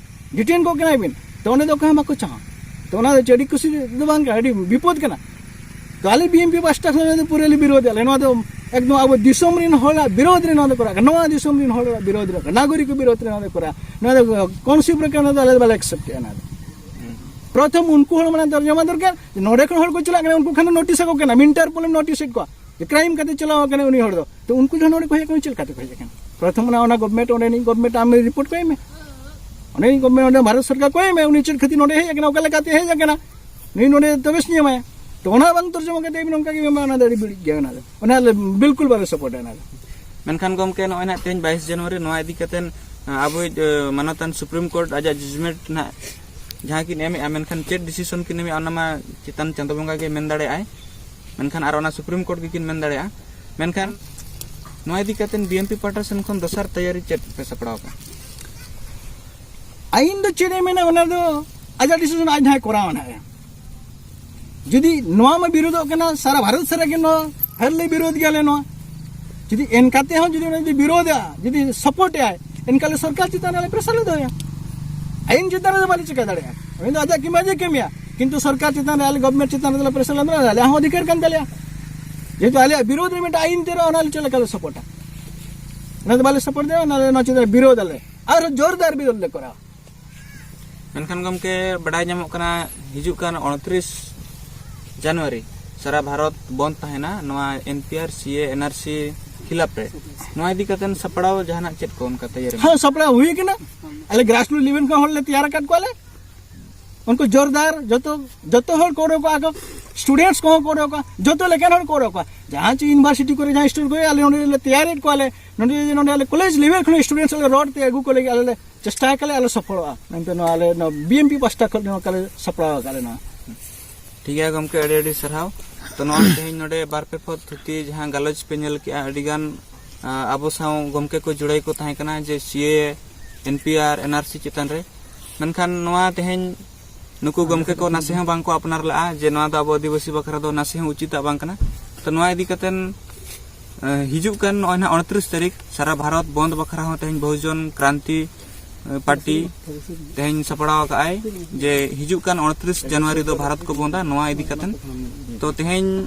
ᱰᱤᱴᱮᱱ ᱠᱚᱜ ᱠᱟᱱᱟ ᱵᱤᱱ᱾ ᱛᱚ ᱚᱸᱰᱮ ᱫᱚ ᱚᱠᱟ ᱦᱚᱸ ᱵᱟᱠᱚ ᱪᱟᱦᱟᱣᱟ᱾ ᱛᱚ ᱚᱱᱟ ᱫᱚ ᱟᱹᱰᱤ ᱠᱩᱥᱤ ᱫᱚ ᱵᱟᱝ ᱠᱟᱱᱟ, ᱟᱹᱰᱤ ᱵᱤᱯᱚᱫ ᱠᱟᱱᱟ᱾ ᱛᱚ ᱟᱞᱮ ᱵᱤ ᱮᱢ ᱯᱤ ᱯᱟᱥᱴᱟ ᱠᱷᱚᱱ ᱫᱚ ᱯᱩᱨᱟᱹ ᱞᱮ ᱵᱤᱨᱳᱫ ᱟᱞᱮ᱾ ᱱᱚᱣᱟ ᱫᱚ ᱮᱠᱫᱚᱢ ᱟᱵᱚ ᱫᱤᱥᱚᱢ ᱨᱮᱱ ᱦᱚᱲᱟᱜ ᱵᱤᱨᱳᱫ ᱨᱮ ᱱᱚᱣᱟ ᱫᱚ ᱠᱚᱨᱟᱜ ᱠᱟᱱᱟ, ᱱᱚᱣᱟ ᱫᱤᱥᱚᱢ ᱨᱮᱱ ᱦᱚᱲᱟᱜ ᱵᱤᱨᱳᱫ ᱨᱮ, ᱱᱟᱜᱚᱨᱤᱠ ᱠᱚ ᱵᱤᱨᱳᱫ ᱨᱮ ᱱᱚᱣᱟ ᱫᱚ ᱠᱚᱨᱟᱜ, ᱱᱚᱣᱟ ᱫᱚ ᱠᱳᱱᱥᱤ ᱯᱨᱚᱠᱟᱨ ᱱᱚᱣᱟ ᱫᱚ ᱟᱞᱮ ᱫᱚ ᱵᱟᱞᱮ ᱮᱠᱥᱮᱯᱴ ᱮᱫᱼᱟ᱾ ᱱᱚᱣᱟ ᱫᱚ ᱯᱨᱚᱛᱷᱚᱢ ᱩᱱᱠᱩ ᱦᱚᱲ ᱢᱟᱱᱮ ᱛᱚᱨᱡᱚᱢᱟ ᱫᱚᱨᱠᱟᱨ, ᱱᱚᱰᱮ ᱠᱷᱚᱱ ᱦᱚᱲ ᱠᱚ ᱪᱟᱞᱟᱜ ᱠᱟᱱᱟ, ᱩᱱᱠᱩ ᱠᱷᱟᱱ ᱫᱚ ᱱᱳᱴᱤᱥ ᱟᱠᱚ ᱠᱟᱱᱟ, ᱤᱱᱴᱟᱨᱯᱳᱞ ᱮᱢ ᱱᱳᱴᱤᱥ ᱮᱫ ᱠᱚᱣᱟ ᱡᱮ ᱠᱨᱟᱭᱤᱢ ᱠᱟᱛᱮ ᱪᱟᱞᱟᱣ ᱟᱠᱟᱱᱟ ᱩᱱᱤ ᱦᱚᱲ ᱫᱚ᱾ ᱛᱚ ᱩᱱᱠᱩ ᱡᱚᱠᱷᱚᱱ ᱱᱚᱰᱮ ᱠᱚ ᱦᱮᱡ ᱟᱠᱟᱱᱟ, ᱪᱮᱫ ᱞᱮᱠᱟᱛᱮ ᱠᱚ ᱦᱮᱡ ᱟᱠᱟᱱᱟ? ᱯᱨᱚᱛᱷᱚᱢ ᱚᱱᱟ, ᱚᱱᱟ ᱜᱚᱵᱷᱢᱮᱱᱴ, ᱚᱸᱰᱮᱱᱤᱡ ᱜᱚᱵᱷᱢᱮᱱᱴ ᱟᱢ ᱨᱤᱯᱳᱨᱴ ᱠᱚ ᱮᱢ ᱢᱮ, ᱚᱸᱰᱮᱱᱤᱡ ᱜᱚᱵᱷᱢᱮᱱᱴ, ᱚᱸᱰᱮ ᱵᱷᱟᱨᱚᱛ ᱥᱚᱨᱠᱟᱨ ᱠᱚ ᱮᱢ ᱢᱮ, ᱩᱱᱤ ᱪᱮᱫ ᱠᱷᱟᱹᱛᱤᱨ ᱱᱚᱰᱮ ᱦᱮᱡ ᱟᱠᱟᱱᱟ, ᱚᱠᱟ ᱞᱮᱠᱟᱛᱮ ᱦᱮᱡ ᱟᱠᱟᱱᱟ, ᱱᱩᱭ ᱱᱚᱰᱮ ᱛᱚᱵᱮ ᱥᱮ ᱧᱟᱢᱟᱭᱟ᱾ ᱛᱚ ᱚᱱᱟ ᱵᱟᱝ ᱛᱚᱨᱡᱚᱢᱟ ᱠᱟᱛᱮ ᱟᱹᱵᱤᱱ ᱚᱱᱠᱟ ᱜᱮ ᱢᱮᱱᱟ, ᱚᱱᱟ ᱫᱚ ᱟᱹᱰᱤ ᱵᱟᱹᱲᱤᱡ ᱜᱮᱭᱟ᱾ ᱚᱱᱟ ᱫᱚ, ᱚᱱᱟ ᱫᱚ ᱵᱤᱞᱠᱩᱞ ᱵᱟᱞᱮ ᱥᱟᱯᱳᱨᱴᱟ ᱚᱱᱟ ᱫᱚ᱾ ᱢᱮᱱᱠᱷᱟᱱ ᱜᱚᱢᱠᱮ, ᱱᱚᱜᱼᱚᱭ ᱱᱟᱦᱟᱜ ᱛᱮᱦᱮᱧ ᱵᱟᱭᱤᱥ ᱡᱟᱱᱩᱣᱟᱨᱤ, ᱱᱚᱣᱟ ᱤᱫᱤ ᱠᱟᱛᱮ, ᱟ, ᱟᱵᱚᱭᱤᱡ, ᱟ, ᱢᱟᱱᱚᱛᱟᱱ ᱥᱩᱯᱨᱤᱢ ᱠᱳᱨᱴ ᱟᱡᱟᱜ ᱡᱟᱡᱽᱢᱮᱱᱴ ᱱᱟᱦᱟᱜ ᱡᱟᱦᱟᱸ ᱠᱤᱱ ᱮᱢᱮᱜᱼᱟ, ᱢᱮᱱᱠᱷᱟᱱ ᱪᱮᱫ ᱰᱤᱥᱤᱥᱚᱱ ᱠᱤᱱ ᱮᱢᱮᱜᱼᱟ, ᱚᱱᱟ ᱢᱟ ᱪᱮᱛᱟᱱ ᱪᱟᱸᱫᱳ ᱵᱚᱸᱜᱟ ᱜᱮ ᱢᱮᱱ ᱫᱟᱲᱮᱭᱟᱜᱼᱟᱭ᱾ ᱢᱮᱱᱠᱷᱟᱱ ᱟᱨ ᱚᱱᱟ ᱥᱩᱯᱨᱤᱢ ᱠᱳᱨᱴ ᱜᱮᱠᱤᱱ ᱢᱮᱱ ᱫᱟᱲᱮᱭᱟᱜᱼᱟ᱾ ᱢᱮᱱᱠᱷᱟᱱ ᱱᱚᱣᱟ ᱤᱫᱤ ᱠᱟᱛᱮ ᱵᱤ ᱮᱢ ᱯᱤ ᱯᱟᱦᱴᱟ ᱥᱮᱱ ᱠᱷᱚᱱ ᱫᱚᱥᱟᱨ ᱛᱮᱭᱟᱨᱤ ᱪᱮᱫ ᱯᱮ ᱥᱟᱯᱲᱟᱣ ᱠᱟᱜᱼᱟ? ᱟᱹᱭᱤᱱ ᱫᱚ ᱪᱮᱫ ᱮ ᱢᱮᱱᱟ, ᱚᱱᱟ ᱫᱚ ᱟᱡᱟᱜ ᱰᱤᱥᱤᱥᱚᱱ ᱟᱡ ᱡᱟᱦᱟᱸᱭ ᱠᱚᱨᱟᱣᱟ ᱱᱟᱦᱟᱜ᱾ ᱡᱩᱫᱤ ᱱᱚᱣᱟ ᱢᱟ ᱵᱤᱨᱳᱫᱚᱜ ᱠᱟᱱᱟ, ᱥᱟᱨᱟ ᱵᱷᱟᱨᱚᱛ ᱥᱟᱨᱟ ᱜᱮ ᱱᱚᱣᱟ ᱦᱟᱹᱨ ᱞᱮ ᱵᱤᱨᱳᱫ ᱜᱮᱭᱟᱞᱮ ᱱᱚᱣᱟ᱾ ᱡᱩᱫᱤ ᱮᱱᱠᱟᱛᱮ ᱦᱚᱸ ᱡᱩᱫᱤ ᱚᱱᱟ ᱡᱩᱫᱤ ᱵᱤᱨᱳᱫᱟ, ᱡᱩᱫᱤ ᱥᱟᱯᱳᱨᱴ ᱮᱜᱼᱟᱭ, ᱮᱱᱠᱷᱟᱱ ᱞᱮ ᱥᱚᱨᱠᱟᱨ ᱪᱮᱛᱟᱱ ᱨᱮ ᱟᱞᱮ ᱯᱨᱮᱥᱟᱨ ᱞᱮ ᱫᱚᱦᱚᱭᱟ᱾ ᱟᱹᱭᱤᱱ ᱪᱮᱛᱟᱱ ᱨᱮᱫᱚ ᱵᱟᱞᱮ ᱪᱤᱠᱟ ᱫᱟᱲᱮᱭᱟᱜᱼᱟ, ᱩᱱᱤ ᱫᱚ ᱟᱡᱟᱜ ᱠᱟᱹᱢᱤ ᱟᱡ ᱮ ᱠᱟᱹᱢᱤᱭᱟ, ᱠᱤᱱᱛᱩ ᱥᱚᱨᱠᱟᱨ ᱪᱮᱛᱟᱱ ᱨᱮ ᱟᱞᱮ ᱜᱚᱵᱷᱢᱮᱱᱴ ᱪᱮᱛᱟᱱ ᱨᱮ ᱯᱨᱮᱥᱟᱨ ᱞᱮ ᱫᱚᱦᱚᱭᱟ, ᱟᱞᱮᱭᱟᱜ ᱦᱚᱸ ᱚᱫᱷᱤᱠᱟᱨ ᱠᱟᱱ ᱛᱟᱞᱮᱭᱟ᱾ ᱡᱮᱦᱮᱛᱩ ᱟᱞᱮᱭᱟᱜ ᱵᱤᱨᱳᱫ ᱨᱮ ᱢᱤᱫᱴᱟᱝ ᱟᱹᱭᱤᱱ ᱛᱮᱭᱟᱨᱚᱜᱼᱟ, ᱚᱱᱟ ᱪᱮᱫ ᱞᱮᱠᱟ ᱞᱮ ᱥᱟᱯᱳᱨᱴᱟ? ᱚᱱᱟ ᱫᱚ ᱵᱟᱞᱮ ᱥᱟᱯᱳᱨᱴ ᱫᱟᱲᱮᱭᱟᱜᱼᱟ, ᱚᱱᱟ ᱫᱚ, ᱱᱚᱣᱟ ᱪᱮᱛᱟᱱ ᱨᱮ ᱵᱤᱨᱳᱫ ᱟᱞᱮ, ᱟᱨᱦᱚᱸ ᱡᱳᱨᱫᱟᱨ ᱵᱤᱨᱳᱫ ᱞᱮ ᱠᱚᱨᱟᱣᱟ᱾ ᱢᱮᱱᱠᱷᱟᱱ ᱜᱚᱢᱠᱮ, ᱵᱟᱰᱟᱭ ᱧᱟᱢᱚᱜ ᱠᱟᱱᱟ, ᱦᱤᱡᱩᱜ ᱠᱟᱱ ᱩᱱᱛᱨᱤᱥ ᱡᱟᱱᱩᱣᱟᱨᱤ ᱥᱟᱨᱟ ᱵᱷᱟᱨᱚᱛ ᱵᱚᱱᱫ ᱛᱟᱦᱮᱱᱟ ᱱᱚᱣᱟ ᱮᱱ ᱯᱤ ᱟᱨ, ᱥᱤ ᱮ, ᱮᱱ ᱟᱨ ᱥᱤ ᱠᱷᱤᱞᱟᱯ ᱨᱮ᱾ ᱱᱚᱣᱟ ᱤᱫᱤ ᱠᱟᱛᱮ ᱥᱟᱯᱲᱟᱣ ᱡᱟᱦᱟᱱᱟᱜ ᱪᱮᱫ ᱠᱚ ᱚᱱᱠᱟ ᱛᱮᱭᱟᱨᱤ ᱢᱮᱱᱟᱜᱼᱟ? ᱦᱮᱸ, ᱥᱟᱯᱲᱟᱣ ᱦᱩᱭ ᱠᱟᱱᱟ᱾ ᱟᱞᱮ ᱜᱨᱟᱥ ᱨᱩᱴ ᱞᱮᱵᱮᱞ ᱠᱷᱚᱱ ᱦᱚᱲ ᱞᱮ ᱛᱮᱭᱟᱨ ᱟᱠᱟᱫ ᱠᱚᱣᱟᱞᱮ᱾ ᱩᱱᱠᱩ ᱡᱳᱨᱫᱟᱨ ᱡᱚᱛᱚ, ᱡᱚᱛᱚ ᱦᱚᱲ ᱠᱚ ᱚᱰᱚᱠᱚᱜᱼᱟ ᱠᱚ, ᱥᱴᱩᱰᱮᱱᱴᱥ ᱠᱚᱦᱚᱸ ᱠᱚ ᱚᱰᱚᱠᱚᱜᱼᱟ, ᱡᱚᱛᱚ ᱞᱮᱠᱟᱱ ᱦᱚᱲ ᱠᱚ ᱚᱰᱚᱠᱚᱜᱼᱟ᱾ ᱡᱟᱦᱟᱸ ᱪᱮ ᱤᱭᱩᱱᱤᱵᱷᱟᱨᱥᱤᱴᱤ ᱠᱚᱨᱮ ᱡᱟᱦᱟᱸ ᱥᱴᱩᱰᱮᱱᱴ ᱠᱚ, ᱟᱞᱮ ᱱᱚᱰᱮ ᱞᱮ ᱛᱮᱭᱟᱨᱮᱫ ᱠᱚᱣᱟ, ᱟᱞᱮ ᱱᱚᱰᱮ, ᱱᱚᱰᱮ ᱟᱞᱮ ᱠᱚᱞᱮᱡᱽ ᱞᱮᱵᱮᱞ ᱠᱷᱚᱱ ᱥᱴᱩᱰᱮᱱᱴᱥ ᱟᱞᱮ ᱨᱚᱰ ᱛᱮ ᱟᱹᱜᱩ ᱠᱚ ᱞᱟᱹᱜᱤᱫ ᱟᱞᱮ ᱞᱮ ᱪᱮᱥᱴᱟ ᱟᱠᱟᱫ ᱞᱮ, ᱟᱞᱮ ᱥᱚᱯᱷᱚᱞᱚᱜᱼᱟ ᱢᱮᱱᱛᱮ ᱱᱚᱣᱟ ᱟᱞᱮ ᱱᱚᱣᱟ ᱵᱤ ᱮᱢ ᱯᱤ ᱯᱟᱥᱴᱟ ᱠᱷᱚᱱ ᱱᱚᱣᱟ ᱞᱮ ᱥᱟᱯᱲᱟᱣ ᱟᱠᱟᱫ ᱞᱮ ᱱᱚᱣᱟ᱾ ᱴᱷᱤᱠ ᱜᱮᱭᱟ ᱜᱚᱢᱠᱮ, ᱟᱹᱰᱤ ᱟᱹᱰᱤ ᱥᱟᱨᱦᱟᱣ᱾ ᱛᱚ ᱱᱚᱣᱟ ᱛᱮᱦᱮᱧ ᱱᱚᱰᱮ ᱵᱟᱨ ᱯᱮ ᱯᱚᱫ ᱛᱷᱩᱛᱤ ᱡᱟᱦᱟᱸ ᱜᱟᱞᱚᱪ ᱯᱮ ᱧᱮᱞ ᱠᱮᱜᱼᱟ, ᱟᱹᱰᱤ ᱜᱟᱱ, ᱟ, ᱟᱵᱚ ᱥᱟᱶ ᱜᱚᱢᱠᱮ ᱠᱚ ᱡᱩᱲᱟᱹᱭ ᱠᱚ ᱛᱟᱦᱮᱸ ᱠᱟᱱᱟ ᱡᱮ ᱥᱤ ᱮ, ᱮᱱ ᱯᱤ ᱟᱨ, ᱮᱱ ᱟᱨ ᱥᱤ ᱪᱮᱛᱟᱱ ᱨᱮ᱾ ᱢᱮᱱᱠᱷᱟᱱ ᱱᱚᱣᱟ ᱛᱮᱦᱮᱧ ᱱᱩᱠᱩ ᱜᱚᱢᱠᱮ ᱠᱚ ᱱᱟᱥᱮ ᱦᱚᱸ ᱵᱟᱝ ᱠᱚ ᱟᱯᱱᱟᱨ ᱞᱟᱜᱼᱟ ᱡᱮ ᱱᱚᱣᱟ ᱫᱚ ᱟᱵᱚ ᱟᱹᱫᱤᱵᱟᱹᱥᱤ ᱵᱟᱠᱷᱨᱟ ᱫᱚ ᱱᱟᱥᱮ ᱦᱚᱸ ᱩᱪᱤᱛᱟᱜ ᱵᱟᱝ ᱠᱟᱱᱟ᱾ ᱛᱚ ᱱᱚᱣᱟ ᱤᱫᱤ ᱠᱟᱛᱮᱱ, ᱮ, ᱦᱤᱡᱩᱜ ᱠᱟᱱ ᱱᱚᱜᱼᱚᱭ ᱱᱟᱦᱟᱜ ᱩᱱᱛᱨᱤᱥ ᱛᱟᱹᱨᱤᱠᱷ ᱥᱟᱨᱟ ᱵᱷᱟᱨᱚᱛ ᱵᱚᱱᱫ ᱵᱟᱠᱷᱨᱟ ᱦᱚᱸ ᱛᱮᱦᱮᱧ ᱵᱚᱦᱩᱡᱚᱱ ᱠᱨᱟᱱᱛᱤ, ᱮ, ᱯᱟᱨᱴᱤ ᱛᱮᱦᱮᱧ ᱥᱟᱯᱲᱟᱣ ᱟᱠᱟᱫ ᱟᱭ ᱡᱮ ᱦᱤᱡᱩᱜ ᱠᱟᱱ ᱩᱱᱛᱨᱤᱥ ᱡᱟᱱᱩᱣᱟᱨᱤ ᱫᱚ ᱵᱷᱟᱨᱚᱛ ᱠᱚ ᱵᱚᱱᱫᱟ᱾ ᱱᱚᱣᱟ ᱤᱫᱤ ᱠᱟᱛᱮᱱ ᱛᱚ ᱛᱮᱦᱮᱧ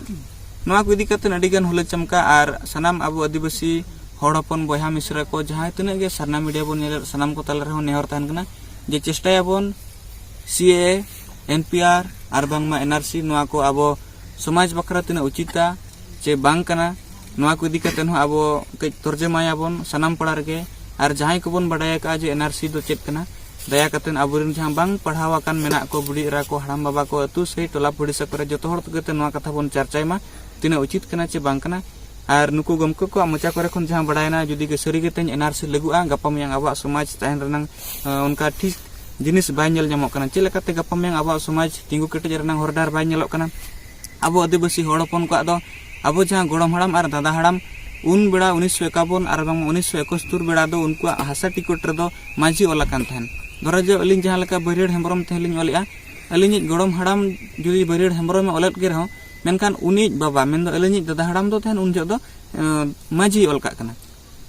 ᱱᱚᱣᱟ ᱠᱚ ᱤᱫᱤ ᱠᱟᱛᱮᱱ ᱟᱹᱰᱤ ᱜᱟᱱ ᱦᱩᱞᱟᱹ ᱪᱟᱢᱠᱟ ᱟᱨ ᱥᱟᱱᱟᱢ ᱟᱵᱚ ᱟᱹᱫᱤᱵᱟᱹᱥᱤ ᱦᱚᱲ ᱦᱚᱯᱚᱱ ᱵᱚᱭᱦᱟ ᱢᱤᱥᱨᱟ ᱠᱚ ᱡᱟᱦᱟᱸ ᱛᱤᱱᱟᱹᱜ ᱜᱮ ᱥᱟᱨᱱᱟ ᱢᱤᱰᱤᱭᱟ ᱵᱚᱱ ᱧᱮᱞᱮᱫ, ᱥᱟᱱᱟᱢ ᱠᱚ ᱛᱟᱞᱟ ᱨᱮᱦᱚᱸ ᱱᱮᱦᱚᱨ ᱛᱟᱦᱮᱱ ᱠᱟᱱᱟ ᱡᱮ ᱪᱮᱥᱴᱟᱭᱟᱵᱚᱱ ᱥᱤ ᱮ ᱮ, ᱮᱱ ᱯᱤ ᱟᱨ ᱟᱨ ᱵᱟᱝᱢᱟ ᱮᱱ ᱟᱨ ᱥᱤ ᱱᱚᱣᱟ ᱠᱚ ᱟᱵᱚ ᱥᱚᱢᱟᱡᱽ ᱵᱟᱠᱷᱨᱟ ᱛᱤᱱᱟᱹᱜ ᱩᱪᱤᱛᱟ ᱪᱮ ᱵᱟᱝ ᱠᱟᱱᱟ, ᱱᱚᱣᱟ ᱠᱚ ᱤᱫᱤ ᱠᱟᱛᱮ ᱦᱚᱸ ᱟᱵᱚ ᱠᱟᱹᱡ ᱛᱚᱨᱡᱚᱢᱟᱭᱟᱵᱚᱱ ᱥᱟᱱᱟᱢ ᱯᱟᱲᱟ ᱨᱮᱜᱮ᱾ ᱟᱨ ᱡᱟᱦᱟᱸᱭ ᱠᱚᱵᱚᱱ ᱵᱟᱰᱟᱭ ᱟᱠᱟᱫᱼᱟ ᱡᱮ ᱮᱱ ᱟᱨ ᱥᱤ ᱫᱚ ᱪᱮᱫ ᱠᱟᱱᱟ, ᱫᱟᱭᱟ ᱠᱟᱛᱮ ᱟᱵᱚᱨᱮᱱ ᱡᱟᱦᱟᱸ ᱵᱟᱝ ᱯᱟᱲᱦᱟᱣ ᱟᱠᱟᱱ ᱢᱮᱱᱟᱜ ᱠᱚ, ᱵᱩᱰᱷᱤ ᱮᱨᱟ ᱠᱚ, ᱦᱟᱲᱟᱢ ᱵᱟᱵᱟ ᱠᱚ, ᱟᱹᱛᱩ ᱥᱟᱹᱭ ᱴᱚᱞᱟ ᱯᱩᱲᱤᱥᱟ ᱠᱚᱨᱮ ᱡᱚᱛᱚ ᱦᱚᱲ ᱠᱚᱜᱮ ᱛᱮ ᱱᱚᱣᱟ ᱠᱟᱛᱷᱟ ᱵᱚᱱ ᱪᱟᱨᱪᱟᱭ ᱢᱟ, ᱛᱤᱱᱟᱹᱜ ᱩᱪᱤᱛ ᱠᱟᱱᱟ ᱪᱮ ᱵᱟᱝ ᱠᱟᱱᱟ᱾ ᱟᱨ ᱱᱩᱠᱩ ᱜᱚᱢᱠᱮ ᱠᱚᱣᱟᱜ ᱢᱚᱪᱟ ᱠᱚᱨᱮ ᱠᱷᱚᱱ ᱡᱟᱦᱟᱸ ᱵᱟᱰᱟᱭᱮᱱᱟ, ᱡᱩᱫᱤ ᱜᱮ ᱥᱟᱹᱨᱤ ᱜᱮ ᱛᱮᱦᱮᱧ ᱮᱱ ᱟᱨ ᱥᱤ ᱞᱟᱹᱜᱩᱜᱼᱟ, ᱜᱟᱯᱟ ᱢᱮᱭᱟᱝ ᱟᱵᱚᱣᱟᱜ ᱥᱚᱢᱟᱡᱽ ᱛᱟᱦᱮᱱ ᱨᱮᱱᱟᱝ, ᱟᱸ, ᱚᱱᱠᱟ ᱴᱷᱤᱠ ᱡᱤᱱᱤᱥ ᱵᱟᱭ ᱧᱮᱞ ᱧᱟᱢᱚᱜ ᱠᱟᱱᱟ᱾ ᱪᱮᱫ ᱞᱮᱠᱟᱛᱮ ᱜᱟᱯᱟ ᱢᱮᱭᱟᱝ ᱟᱵᱚᱣᱟᱜ ᱥᱚᱢᱟᱡᱽ ᱛᱤᱸᱜᱩ ᱠᱮᱴᱮᱡ ᱨᱮᱱᱟᱝ ᱦᱚᱨ ᱰᱟᱦᱟᱨ ᱵᱟᱭ ᱧᱮᱞᱚᱜ ᱠᱟᱱᱟ? ᱟᱵᱚ ᱟᱹᱫᱤᱵᱟᱹᱥᱤ ᱦᱚᱲ ᱦᱚᱯᱚᱱ ᱠᱚᱣᱟᱜ ᱫᱚ ᱟᱵᱚ ᱡᱟᱦᱟᱸ ᱜᱚᱲᱚᱢ ᱦᱟᱲᱟᱢ ᱟᱨ ᱫᱟᱫᱟ ᱦᱟᱲᱟᱢ ᱩᱱ ᱵᱮᱲᱟ ᱩᱱᱤᱥᱥᱚ ᱮᱠᱟᱵᱚᱱ ᱟᱨ ᱵᱟᱝ ᱩᱱᱤᱥᱥᱚ ᱮᱠᱟᱛᱛᱳᱨ ᱵᱮᱲᱟ ᱫᱚ ᱩᱱᱠᱩᱣᱟᱜ ᱦᱟᱥᱟ ᱴᱤᱠᱤᱴ ᱨᱮᱫᱚ ᱢᱟᱹᱡᱷᱤ ᱚᱞ ᱟᱠᱟᱱ ᱛᱟᱦᱮᱱ᱾ ᱫᱷᱚᱨᱚ ᱡᱮ ᱟᱹᱞᱤᱧ ᱡᱟᱦᱟᱸ ᱞᱮᱠᱟ ᱵᱟᱹᱨᱭᱟᱹᱲ ᱦᱮᱢᱵᱨᱚᱢ ᱛᱮᱦᱮᱧ ᱞᱤᱧ ᱚᱞᱮᱜᱼᱟ, ᱟᱹᱞᱤᱧᱤᱡ ᱜᱚᱲᱚᱢ ᱦᱟᱲᱟᱢ ᱡᱩᱫᱤ ᱵᱟᱹᱨᱭᱟᱹᱲ ᱦᱮᱢᱵᱨᱚᱢᱮ ᱚᱞᱮᱫ ᱜᱮ ᱨᱮᱦᱚᱸ, ᱢᱮᱱᱠᱷᱟᱱ ᱩᱱᱤᱭᱤᱡ ᱵᱟᱵᱟ, ᱢᱮᱱᱫᱚ ᱟᱹᱞᱤᱧᱤᱡ ᱫᱟᱫᱟ ᱦᱟᱲᱟᱢ ᱫᱚ ᱛᱟᱦᱮᱱ ᱩᱱ ᱡᱚᱦᱚᱜ ᱫᱚ, ᱮᱸ, ᱢᱟᱹᱡᱷᱤᱭ ᱚᱞ ᱠᱟᱜ ᱠᱟᱱᱟ᱾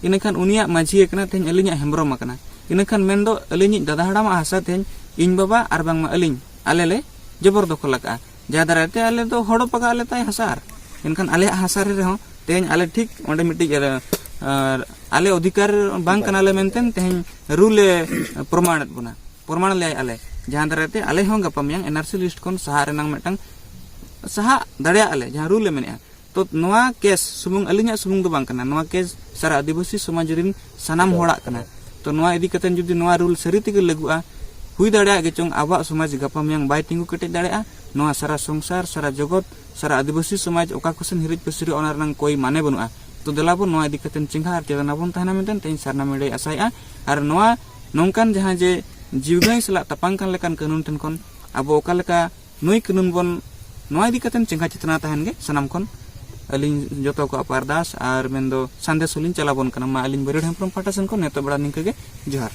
ᱤᱱᱟᱹᱠᱷᱟᱱ ᱩᱱᱤᱭᱟᱜ ᱢᱟᱹᱡᱷᱤ ᱟᱠᱟᱱᱟ, ᱛᱮᱦᱮᱧ ᱟᱹᱞᱤᱧᱟᱜ ᱦᱮᱢᱵᱨᱚᱢ ᱟᱠᱟᱱᱟ᱾ ᱤᱱᱟᱹᱠᱷᱟᱱ ᱢᱮᱱᱫᱚ ᱟᱹᱞᱤᱧᱤᱡ ᱫᱟᱫᱟ ᱦᱟᱲᱟᱢᱟᱜ ᱦᱟᱥᱟ ᱛᱮᱦᱮᱧ ᱤᱧ ᱵᱟᱵᱟ ᱟᱨ ᱵᱟᱝᱢᱟ ᱟᱹᱞᱤᱧ, ᱟᱞᱮ ᱞᱮ ᱡᱚᱵᱚᱨ ᱫᱚᱠᱷᱚᱞ ᱟᱠᱟᱫᱼᱟ᱾ ᱡᱟᱦᱟᱸ ᱫᱟᱨᱟᱭ ᱛᱮ ᱟᱞᱮ ᱫᱚ ᱦᱚᱲᱚ ᱯᱟᱠᱟ ᱟᱞᱮ ᱛᱟᱭ ᱦᱟᱥᱟ ᱟᱨ, ᱢᱮᱱᱠᱷᱟᱱ ᱟᱞᱮᱭᱟᱜ ᱦᱟᱥᱟ ᱨᱮ ᱨᱮᱦᱚᱸ ᱛᱮᱦᱮᱧ ᱟᱞᱮ ᱴᱷᱤᱠ ᱚᱸᱰᱮ ᱢᱤᱫᱴᱤᱡ, ᱟᱨ, ᱟᱨ ᱟᱞᱮ ᱚᱫᱷᱤᱠᱟᱨ ᱵᱟᱝ ᱠᱟᱱᱟᱞᱮ ᱢᱮᱱᱛᱮ ᱛᱮᱦᱮᱧ ᱨᱩᱞ ᱮ ᱯᱨᱚᱢᱟᱬᱮᱫ ᱵᱚᱱᱟ, ᱯᱨᱚᱢᱟᱬ ᱞᱮᱭᱟᱭ ᱟᱞᱮ, ᱡᱟᱦᱟᱸ ᱫᱟᱨᱟᱭ ᱛᱮ ᱟᱞᱮ ᱦᱚᱸ ᱜᱟᱯᱟ ᱢᱮᱭᱟᱝ ᱮᱱ ᱟᱨ ᱥᱤ ᱞᱤᱥᱴ ᱠᱷᱚᱱ ᱥᱟᱦᱟᱜ ᱨᱮᱱᱟᱝ ᱢᱤᱫᱴᱟᱝ ᱥᱟᱦᱟᱜ ᱫᱟᱲᱮᱭᱟᱜ ᱟᱞᱮ, ᱡᱟᱦᱟᱸ ᱨᱩᱞ ᱮ ᱢᱮᱱᱮᱜᱼᱟ᱾ ᱛᱚ ᱱᱚᱣᱟ ᱠᱮᱥ ᱥᱩᱢᱩᱝ ᱟᱹᱞᱤᱧᱟᱜ ᱥᱩᱢᱩᱝ ᱫᱚ ᱵᱟᱝ ᱠᱟᱱᱟ, ᱱᱚᱣᱟ ᱠᱮᱥ ᱥᱟᱨᱟ ᱟᱹᱫᱤᱵᱟᱹᱥᱤ ᱥᱚᱢᱟᱡᱽ ᱨᱤᱱ ᱥᱟᱱᱟᱢ ᱦᱚᱲᱟᱜ ᱠᱟᱱᱟ᱾ ᱛᱚ ᱱᱚᱣᱟ ᱤᱫᱤ ᱠᱟᱛᱮ ᱡᱩᱫᱤ ᱱᱚᱣᱟ ᱨᱩᱞ ᱥᱟᱹᱨᱤ ᱛᱮᱜᱮ ᱞᱟᱹᱜᱩᱜᱼᱟ, ᱦᱩᱭ ᱫᱟᱲᱮᱭᱟᱜ ᱜᱮᱪᱚᱝ, ᱟᱵᱚᱣᱟᱜ ᱥᱚᱢᱟᱡᱽ ᱜᱟᱯᱟ ᱢᱮᱭᱟᱝ ᱵᱟᱭ ᱛᱤᱸᱜᱩ ᱠᱮᱴᱮᱡ ᱫᱟᱲᱮᱭᱟᱜᱼᱟ᱾ ᱱᱚᱣᱟ ᱥᱟᱨᱟ ᱥᱚᱝᱥᱟᱨ, ᱥᱟᱨᱟ ᱡᱚᱜᱚᱛ, ᱥᱟᱨᱟ ᱟᱹᱫᱤᱵᱟᱹᱥᱤ ᱥᱚᱢᱟᱡᱽ ᱚᱠᱟ ᱠᱚᱥᱮᱱ ᱦᱤᱨᱤᱡ ᱯᱟᱹᱥᱤᱨᱚᱜᱼᱟ, ᱚᱱᱟ ᱨᱮᱱᱟᱜ ᱠᱚᱭ ᱢᱟᱱᱮ ᱵᱟᱹᱱᱩᱜᱼᱟ᱾ ᱛᱚ ᱫᱮᱞᱟ ᱵᱚᱱ ᱱᱚᱣᱟ ᱤᱫᱤ ᱠᱟᱛᱮ ᱪᱮᱸᱜᱷᱟ ᱟᱨ ᱪᱮᱛᱱᱟ ᱵᱚᱱ ᱛᱟᱦᱮᱱᱟ ᱢᱮᱱᱛᱮ ᱛᱮᱦᱮᱧ ᱥᱟᱨᱱᱟ ᱢᱤᱰᱤᱭᱟᱭ ᱟᱥᱟᱭᱮᱫᱼᱟ᱾ ᱟᱨ ᱱᱚᱣᱟ ᱱᱚᱝᱠᱟᱱ ᱡᱟᱦᱟᱸ ᱡᱮ ᱡᱤᱣᱤ ᱜᱟᱹᱭ ᱥᱟᱞᱟᱜ ᱛᱟᱯᱟᱢ ᱠᱟᱱ ᱞᱮᱠᱟᱱ ᱠᱟᱹᱱᱩᱱ ᱴᱷᱮᱱ ᱠᱷᱚᱱ ᱟᱵᱚ ᱚᱠᱟ ᱞᱮᱠᱟ ᱱᱩᱭ ᱠᱟᱹᱱᱩᱱ ᱵᱚᱱ, ᱱᱚᱣᱟ ᱤᱫᱤ ᱠᱟᱛᱮ ᱪᱮᱸᱜᱷᱟ ᱪᱮᱛᱱᱟ ᱛᱟᱦᱮᱱ ᱜᱮ ᱥᱟᱱᱟᱢ ᱠᱷᱚᱱ ᱟᱹᱞᱤᱧ ᱡᱚᱛᱚ ᱠᱚᱣᱟᱜ ᱟᱨᱫᱟᱥ ᱟᱨ ᱢᱮᱱᱫᱚ ᱥᱟᱸᱫᱮᱥ ᱦᱚᱸᱞᱤᱧ ᱪᱟᱞᱟ ᱵᱚᱱ ᱠᱟᱱᱟ᱾ ᱢᱟ ᱟᱹᱞᱤᱧ ᱵᱟᱹᱨᱤᱭᱟᱹᱲ ᱦᱮᱢᱵᱨᱚᱢ ᱯᱟᱦᱴᱟ ᱥᱮᱱ ᱠᱷᱚᱱ ᱱᱤᱛᱚᱜ ᱵᱮᱲᱟ ᱱᱤᱝᱠᱟᱹ ᱜᱮ᱾ ᱡᱚᱦᱟᱨ᱾